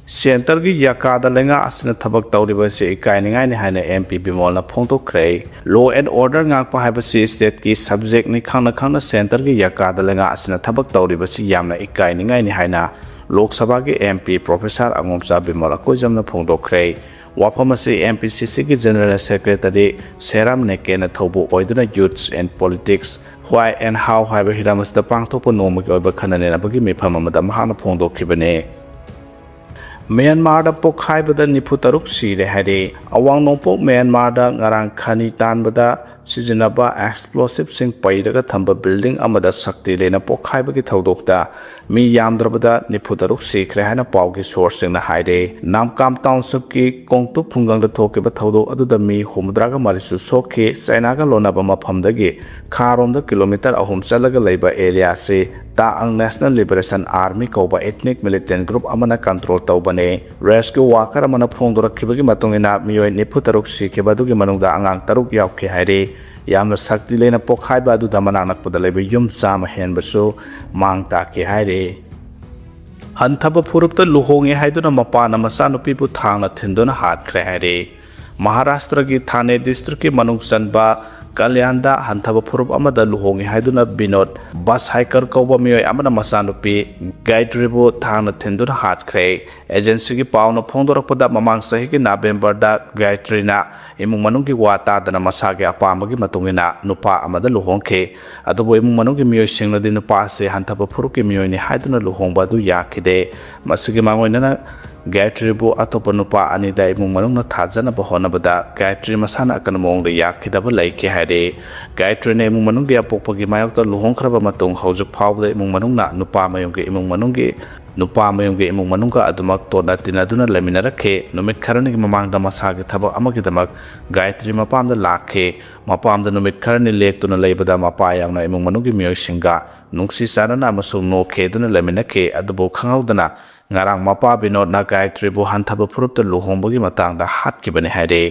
ꯁꯦꯟꯇꯔꯒꯤ ꯌꯥꯀꯥꯗ ꯂꯩꯉꯥꯛ ꯑꯁꯤꯅ ꯊꯕꯛ ꯇꯧꯔꯤꯕ ꯑꯁꯤ ꯏꯀꯥꯏꯅꯤꯡꯉꯥꯏꯅꯤ ꯍꯥꯏꯅ ꯑꯦꯝ ꯄꯤ ꯕꯤꯃꯣꯜꯅ ꯐꯣꯡꯗꯣꯛꯈ꯭ꯔꯦ꯫ Law and order ꯉꯥꯛꯄ ꯍꯥꯏꯕꯁꯤ ꯁ꯭ꯇꯦꯠꯀꯤ ꯁꯕꯖꯦꯛꯅꯤ꯫ ꯈꯪꯅ ꯈꯪꯅ ꯁꯦꯟꯇꯔꯒꯤ ꯌꯥꯀꯥꯗ ꯂꯩꯉꯥꯛ ꯑꯁꯤꯅ ꯊꯕꯛ ꯇꯧꯔꯤꯕꯁꯤ ꯌꯥꯝꯅ ꯏꯀꯥꯏꯅꯤꯡꯉꯥꯏꯅꯤ ꯍꯥꯏꯅ ꯂꯣꯛ ꯁꯚꯥꯒꯤ ꯑꯦꯝ ꯄꯤ ꯄ꯭ꯔꯣꯐꯦꯁꯔ ꯑꯉꯣꯝꯆꯥ ꯕꯤꯃꯣꯜ ꯑꯀꯣꯏꯖꯝꯅ ꯐꯣꯡꯗꯣꯛꯈ꯭ꯔꯦ꯫ ꯋꯥꯐꯝ ꯑꯁꯤ ꯑꯦꯝ ꯄꯤ ꯁꯤ ꯁꯤꯒꯤ ꯖꯦꯅꯔꯦꯜ ꯁꯦꯀ꯭ꯔꯦꯇꯔꯤ ꯁꯦꯔꯥꯝ ꯅꯦꯀꯦꯅ ꯊꯧꯕꯨ ꯑꯣꯏꯗꯨꯅ Youths and Politics, Why and How ꯍꯥꯏꯕ ꯍꯤꯔꯝ ꯑꯁꯤꯗ ꯄꯥꯡꯊꯣꯛꯄ ꯅꯣꯡꯃꯒꯤ ꯑꯣꯏꯕ ꯈꯟꯅ ꯅꯩꯅꯕꯒꯤ ꯃꯤꯐꯝ ꯑꯃꯗ ꯃꯍꯥꯛꯅ ꯐꯣꯡꯗꯣꯛꯈꯤꯕꯅꯤ꯫ ꯃ꯭ꯌꯥꯟꯃꯥꯔꯗ ꯄꯣꯈꯥꯏꯕꯗ ꯅꯤꯐꯨ ꯇꯔꯨꯛ ꯁꯤꯔꯦ ꯍꯥꯏꯔꯤ꯫ ꯑꯋꯥꯡ ꯅꯣꯡꯄꯣꯛ ꯃ꯭ꯌꯥꯟꯃꯥꯔꯗ ꯉꯔꯥꯡ ꯈꯅꯤ ꯇꯥꯟꯕꯗ ꯁꯤꯖꯤꯟꯅꯕ ꯑꯦꯛꯁꯄ꯭ꯂꯣꯁꯤꯞꯁꯤꯡ ꯄꯩꯔꯒ ꯊꯝꯕ ꯕꯤꯜꯗꯤꯡ ꯑꯃꯗ ꯁꯛꯇꯤ ꯂꯩꯅ ꯄꯣꯈꯥꯏꯕꯒꯤ ꯊꯧꯗꯣꯛꯇ ꯃꯤ ꯌꯥꯝꯗ꯭ꯔꯕꯗ ꯅꯤꯐꯨ ꯇꯔꯨꯛ ꯁꯤꯈ꯭ꯔꯦ ꯍꯥꯏꯅ ꯄꯥꯎꯒꯤ ꯁꯣꯔꯁꯁꯤꯡꯅ ꯍꯥꯏꯔꯦ꯫ ꯅꯥꯝꯀꯥꯝ ꯇꯥꯎꯟꯁꯤꯞꯀꯤ ꯀꯣꯡꯇꯨꯞ ꯈꯨꯡꯒꯪꯗ ꯊꯣꯛꯈꯤꯕ ꯊꯧꯗꯣꯛ ꯑꯗꯨꯗ ꯃꯤ ꯍꯨꯝꯐꯨꯇꯔꯥꯒ ꯃꯔꯤꯁꯨ ꯁꯣꯛꯈꯤ꯫ ꯆꯥꯏꯅꯥꯒ ꯂꯣꯟꯅꯕ ꯃꯐꯝꯗꯒꯤ ꯈꯥꯔꯣꯝꯗ ꯀꯤꯂꯣꯃꯤꯇꯔ ꯑꯍꯨꯝ ꯆꯠꯂꯒ ꯂꯩꯕ ꯑꯦꯔꯤꯌꯥ ꯑꯁꯤ ꯇꯥꯑꯪ National Liberation Army ꯀꯧꯕ ethnic militant group ꯑꯃꯅ control ꯇꯧꯕꯅꯤ꯫ Rescue worker ꯑꯃꯅ ꯐꯣꯡꯗꯣꯔꯛꯈꯤꯕꯒꯤ ꯃꯇꯨꯡ ꯏꯟꯅ ꯃꯤꯑꯣꯏ ꯅꯤꯐꯨ ꯇꯔꯨꯛ ꯁꯤꯈꯤꯕ ꯑꯗꯨꯒꯤ ꯃꯅꯨꯡꯗ ꯑꯉꯥꯡ ꯇꯔꯨꯛ ꯌꯥꯎꯈꯤ ꯍꯥꯏꯔꯤ꯫ ꯌꯥꯝꯅ ꯁꯛꯇꯤ ꯂꯩꯅ ꯄꯣꯈꯥꯏꯕ ꯑꯗꯨꯗ ꯃꯅꯥꯛ ꯅꯛꯄꯗ ꯂꯩꯕ ꯌꯨꯝ ꯆꯥꯝꯃ ꯍꯦꯟꯕꯁꯨ ꯃꯥꯡ ꯇꯥꯛꯈꯤ ꯍꯥꯏꯔꯤ꯫ ꯍꯟꯊꯕ ꯐꯨꯔꯨꯞꯇ ꯂꯨꯍꯣꯡꯉꯦ ꯍꯥꯏꯗꯨꯅ ꯃꯄꯥꯅ ꯃꯆꯥꯅꯨꯄꯤꯕꯨ ꯊꯥꯡꯅ ꯊꯤꯟꯗꯨꯅ ꯍꯥꯠꯈ꯭ꯔꯦ ꯍꯥꯏꯔꯤ꯫ ꯃꯍꯥꯔꯥꯁꯇ꯭ꯔꯒꯤ ꯊꯥꯅꯦ ꯗꯤꯁꯇ꯭ꯔꯤꯛꯀꯤ ꯃꯅꯨꯡ ꯆꯟꯕ ꯀꯜꯌꯥꯟꯗ ꯍꯟꯊꯕ ꯐꯨꯔꯨꯞ ꯑꯃꯗ ꯂꯨꯍꯣꯡꯉꯦ ꯍꯥꯏꯗꯨꯅ ꯕꯤꯅꯣꯗ ꯕꯁ ꯍꯥꯏꯀꯔ ꯀꯧꯕ ꯃꯤꯑꯣꯏ ꯑꯃꯅ ꯃꯆꯥꯅꯨꯄꯤ ꯒꯥꯌꯇ꯭ꯔꯤꯕꯨ ꯊꯥꯡꯅ ꯊꯤꯟꯗꯨꯅ ꯍꯥꯠꯈ꯭ꯔꯦ꯫ ꯑꯦꯖꯦꯟꯁꯤꯒꯤ ꯄꯥꯎꯅ ꯐꯣꯡꯗꯣꯔꯛꯄꯗ, ꯃꯃꯥꯡ ꯆꯍꯤꯒꯤ ꯅꯕꯦꯝꯕꯔꯗ ꯒꯥꯌꯇ꯭ꯔꯤꯅ ꯏꯃꯨꯡ ꯃꯅꯨꯡꯒꯤ ꯋꯥ ꯇꯥꯗꯅ ꯃꯁꯥꯒꯤ ꯑꯄꯥꯝꯕꯒꯤ ꯃꯇꯨꯡ ꯏꯟꯅ ꯅꯨꯄꯥ ꯑꯃꯗ ꯂꯨꯍꯣꯡꯈꯤ꯫ ꯑꯗꯨꯕꯨ ꯏꯃꯨꯡ ꯃꯅꯨꯡꯒꯤ ꯃꯤꯑꯣꯏꯁꯤꯡꯅꯗꯤ ꯅꯨꯄꯥ ꯑꯁꯤ ꯍꯟꯊꯕ ꯐꯨꯔꯨꯞꯀꯤ ꯃꯤꯑꯣꯏꯅꯤ ꯍꯥꯏꯗꯨꯅ ꯂꯨꯍꯣꯡꯕ ꯑꯗꯨ ꯌꯥꯈꯤꯗꯦ꯫ ꯃꯁꯤꯒꯤ ꯃꯥꯡꯑꯣꯏꯅꯅ ꯒꯥꯌꯇ꯭ꯔꯤꯕꯨ ꯑꯇꯣꯞꯄ ꯅꯨꯄꯥ ꯑꯅꯤꯗ ꯏꯃꯨꯡ ꯃꯅꯨꯡꯅ ꯊꯥꯖꯅꯕ ꯍꯣꯠꯅꯕꯗ ꯒꯥꯌꯇ꯭ꯔꯤ ꯃꯁꯥꯅ ꯑꯀꯟꯕ ꯃꯑꯣꯡꯗ ꯌꯥꯈꯤꯗꯕ ꯂꯩꯈꯤ ꯍꯥꯏꯔꯤ꯫ ꯒꯥꯌꯇ꯭ꯔꯤꯅ ꯏꯃꯨꯡ ꯃꯅꯨꯡꯒꯤ ꯑꯄꯣꯛꯄꯒꯤ ꯃꯥꯌꯣꯛꯇ ꯂꯨꯍꯣꯡꯈ꯭ꯔꯕ ꯃꯇꯨꯡ ꯍꯧꯖꯤꯛ ꯐꯥꯎꯕꯗ ꯏꯃꯨꯡ ꯃꯅꯨꯡꯅ ꯅꯨꯄꯥ ꯃꯌꯨꯝꯒꯤ ꯏꯃꯨꯡ ꯃꯅꯨꯡꯒꯤ ꯅꯨꯄꯥ ꯃꯌꯨꯝꯒꯤ ꯏꯃꯨꯡ ꯃꯅꯨꯡꯒ ꯑꯗꯨꯃꯛ ꯇꯣꯠꯅ ꯇꯤꯟꯅꯗꯨꯅ ꯂꯩꯃꯤꯟꯅꯔꯛꯈꯤ꯫ ꯅꯨꯃꯤꯠ ꯈꯔꯅꯤꯒꯤ ꯃꯃꯥꯡꯗ ꯃꯁꯥꯒꯤ ꯊꯕꯛ ꯑꯃꯒꯤꯗꯃꯛ ꯒꯥꯌꯇ꯭ꯔꯤ ꯃꯄꯥꯝꯗ ꯂꯥꯛꯈꯤ꯫ ꯃꯄꯥꯝꯗ ꯅꯨꯃꯤꯠ ꯈꯔꯅꯤ ꯂꯦꯛꯇꯨꯅ ꯂꯩꯕꯗ ꯃꯄꯥ ꯌꯥꯎꯅ ꯏꯃꯨꯡ ꯃꯅꯨꯡꯒꯤ ꯃꯤꯑꯣꯏꯁꯤꯡꯒ ꯅꯨꯡꯁꯤ ꯆꯥꯟꯅꯅ ꯑꯃꯁꯨꯡ ꯅꯣꯛꯈꯤ ꯑꯗꯨꯅ ꯂꯩꯃꯤꯟꯅꯈꯤ꯫ ꯑꯗꯨꯕꯨ ꯈꯪꯍꯧꯗꯅ ꯉꯔꯥꯡ ꯃꯄꯥ ꯕꯤꯅꯣꯗꯅ ꯒꯥꯌꯇ꯭ꯔꯤꯕꯨ ꯍꯟꯊꯕ ꯐꯨꯔꯨꯞꯇ ꯂꯨꯍꯣꯡꯕꯒꯤ ꯃꯇꯥꯡꯗ ꯍꯥꯠꯈꯤꯕꯅꯤ ꯍꯥꯏꯔꯤ꯫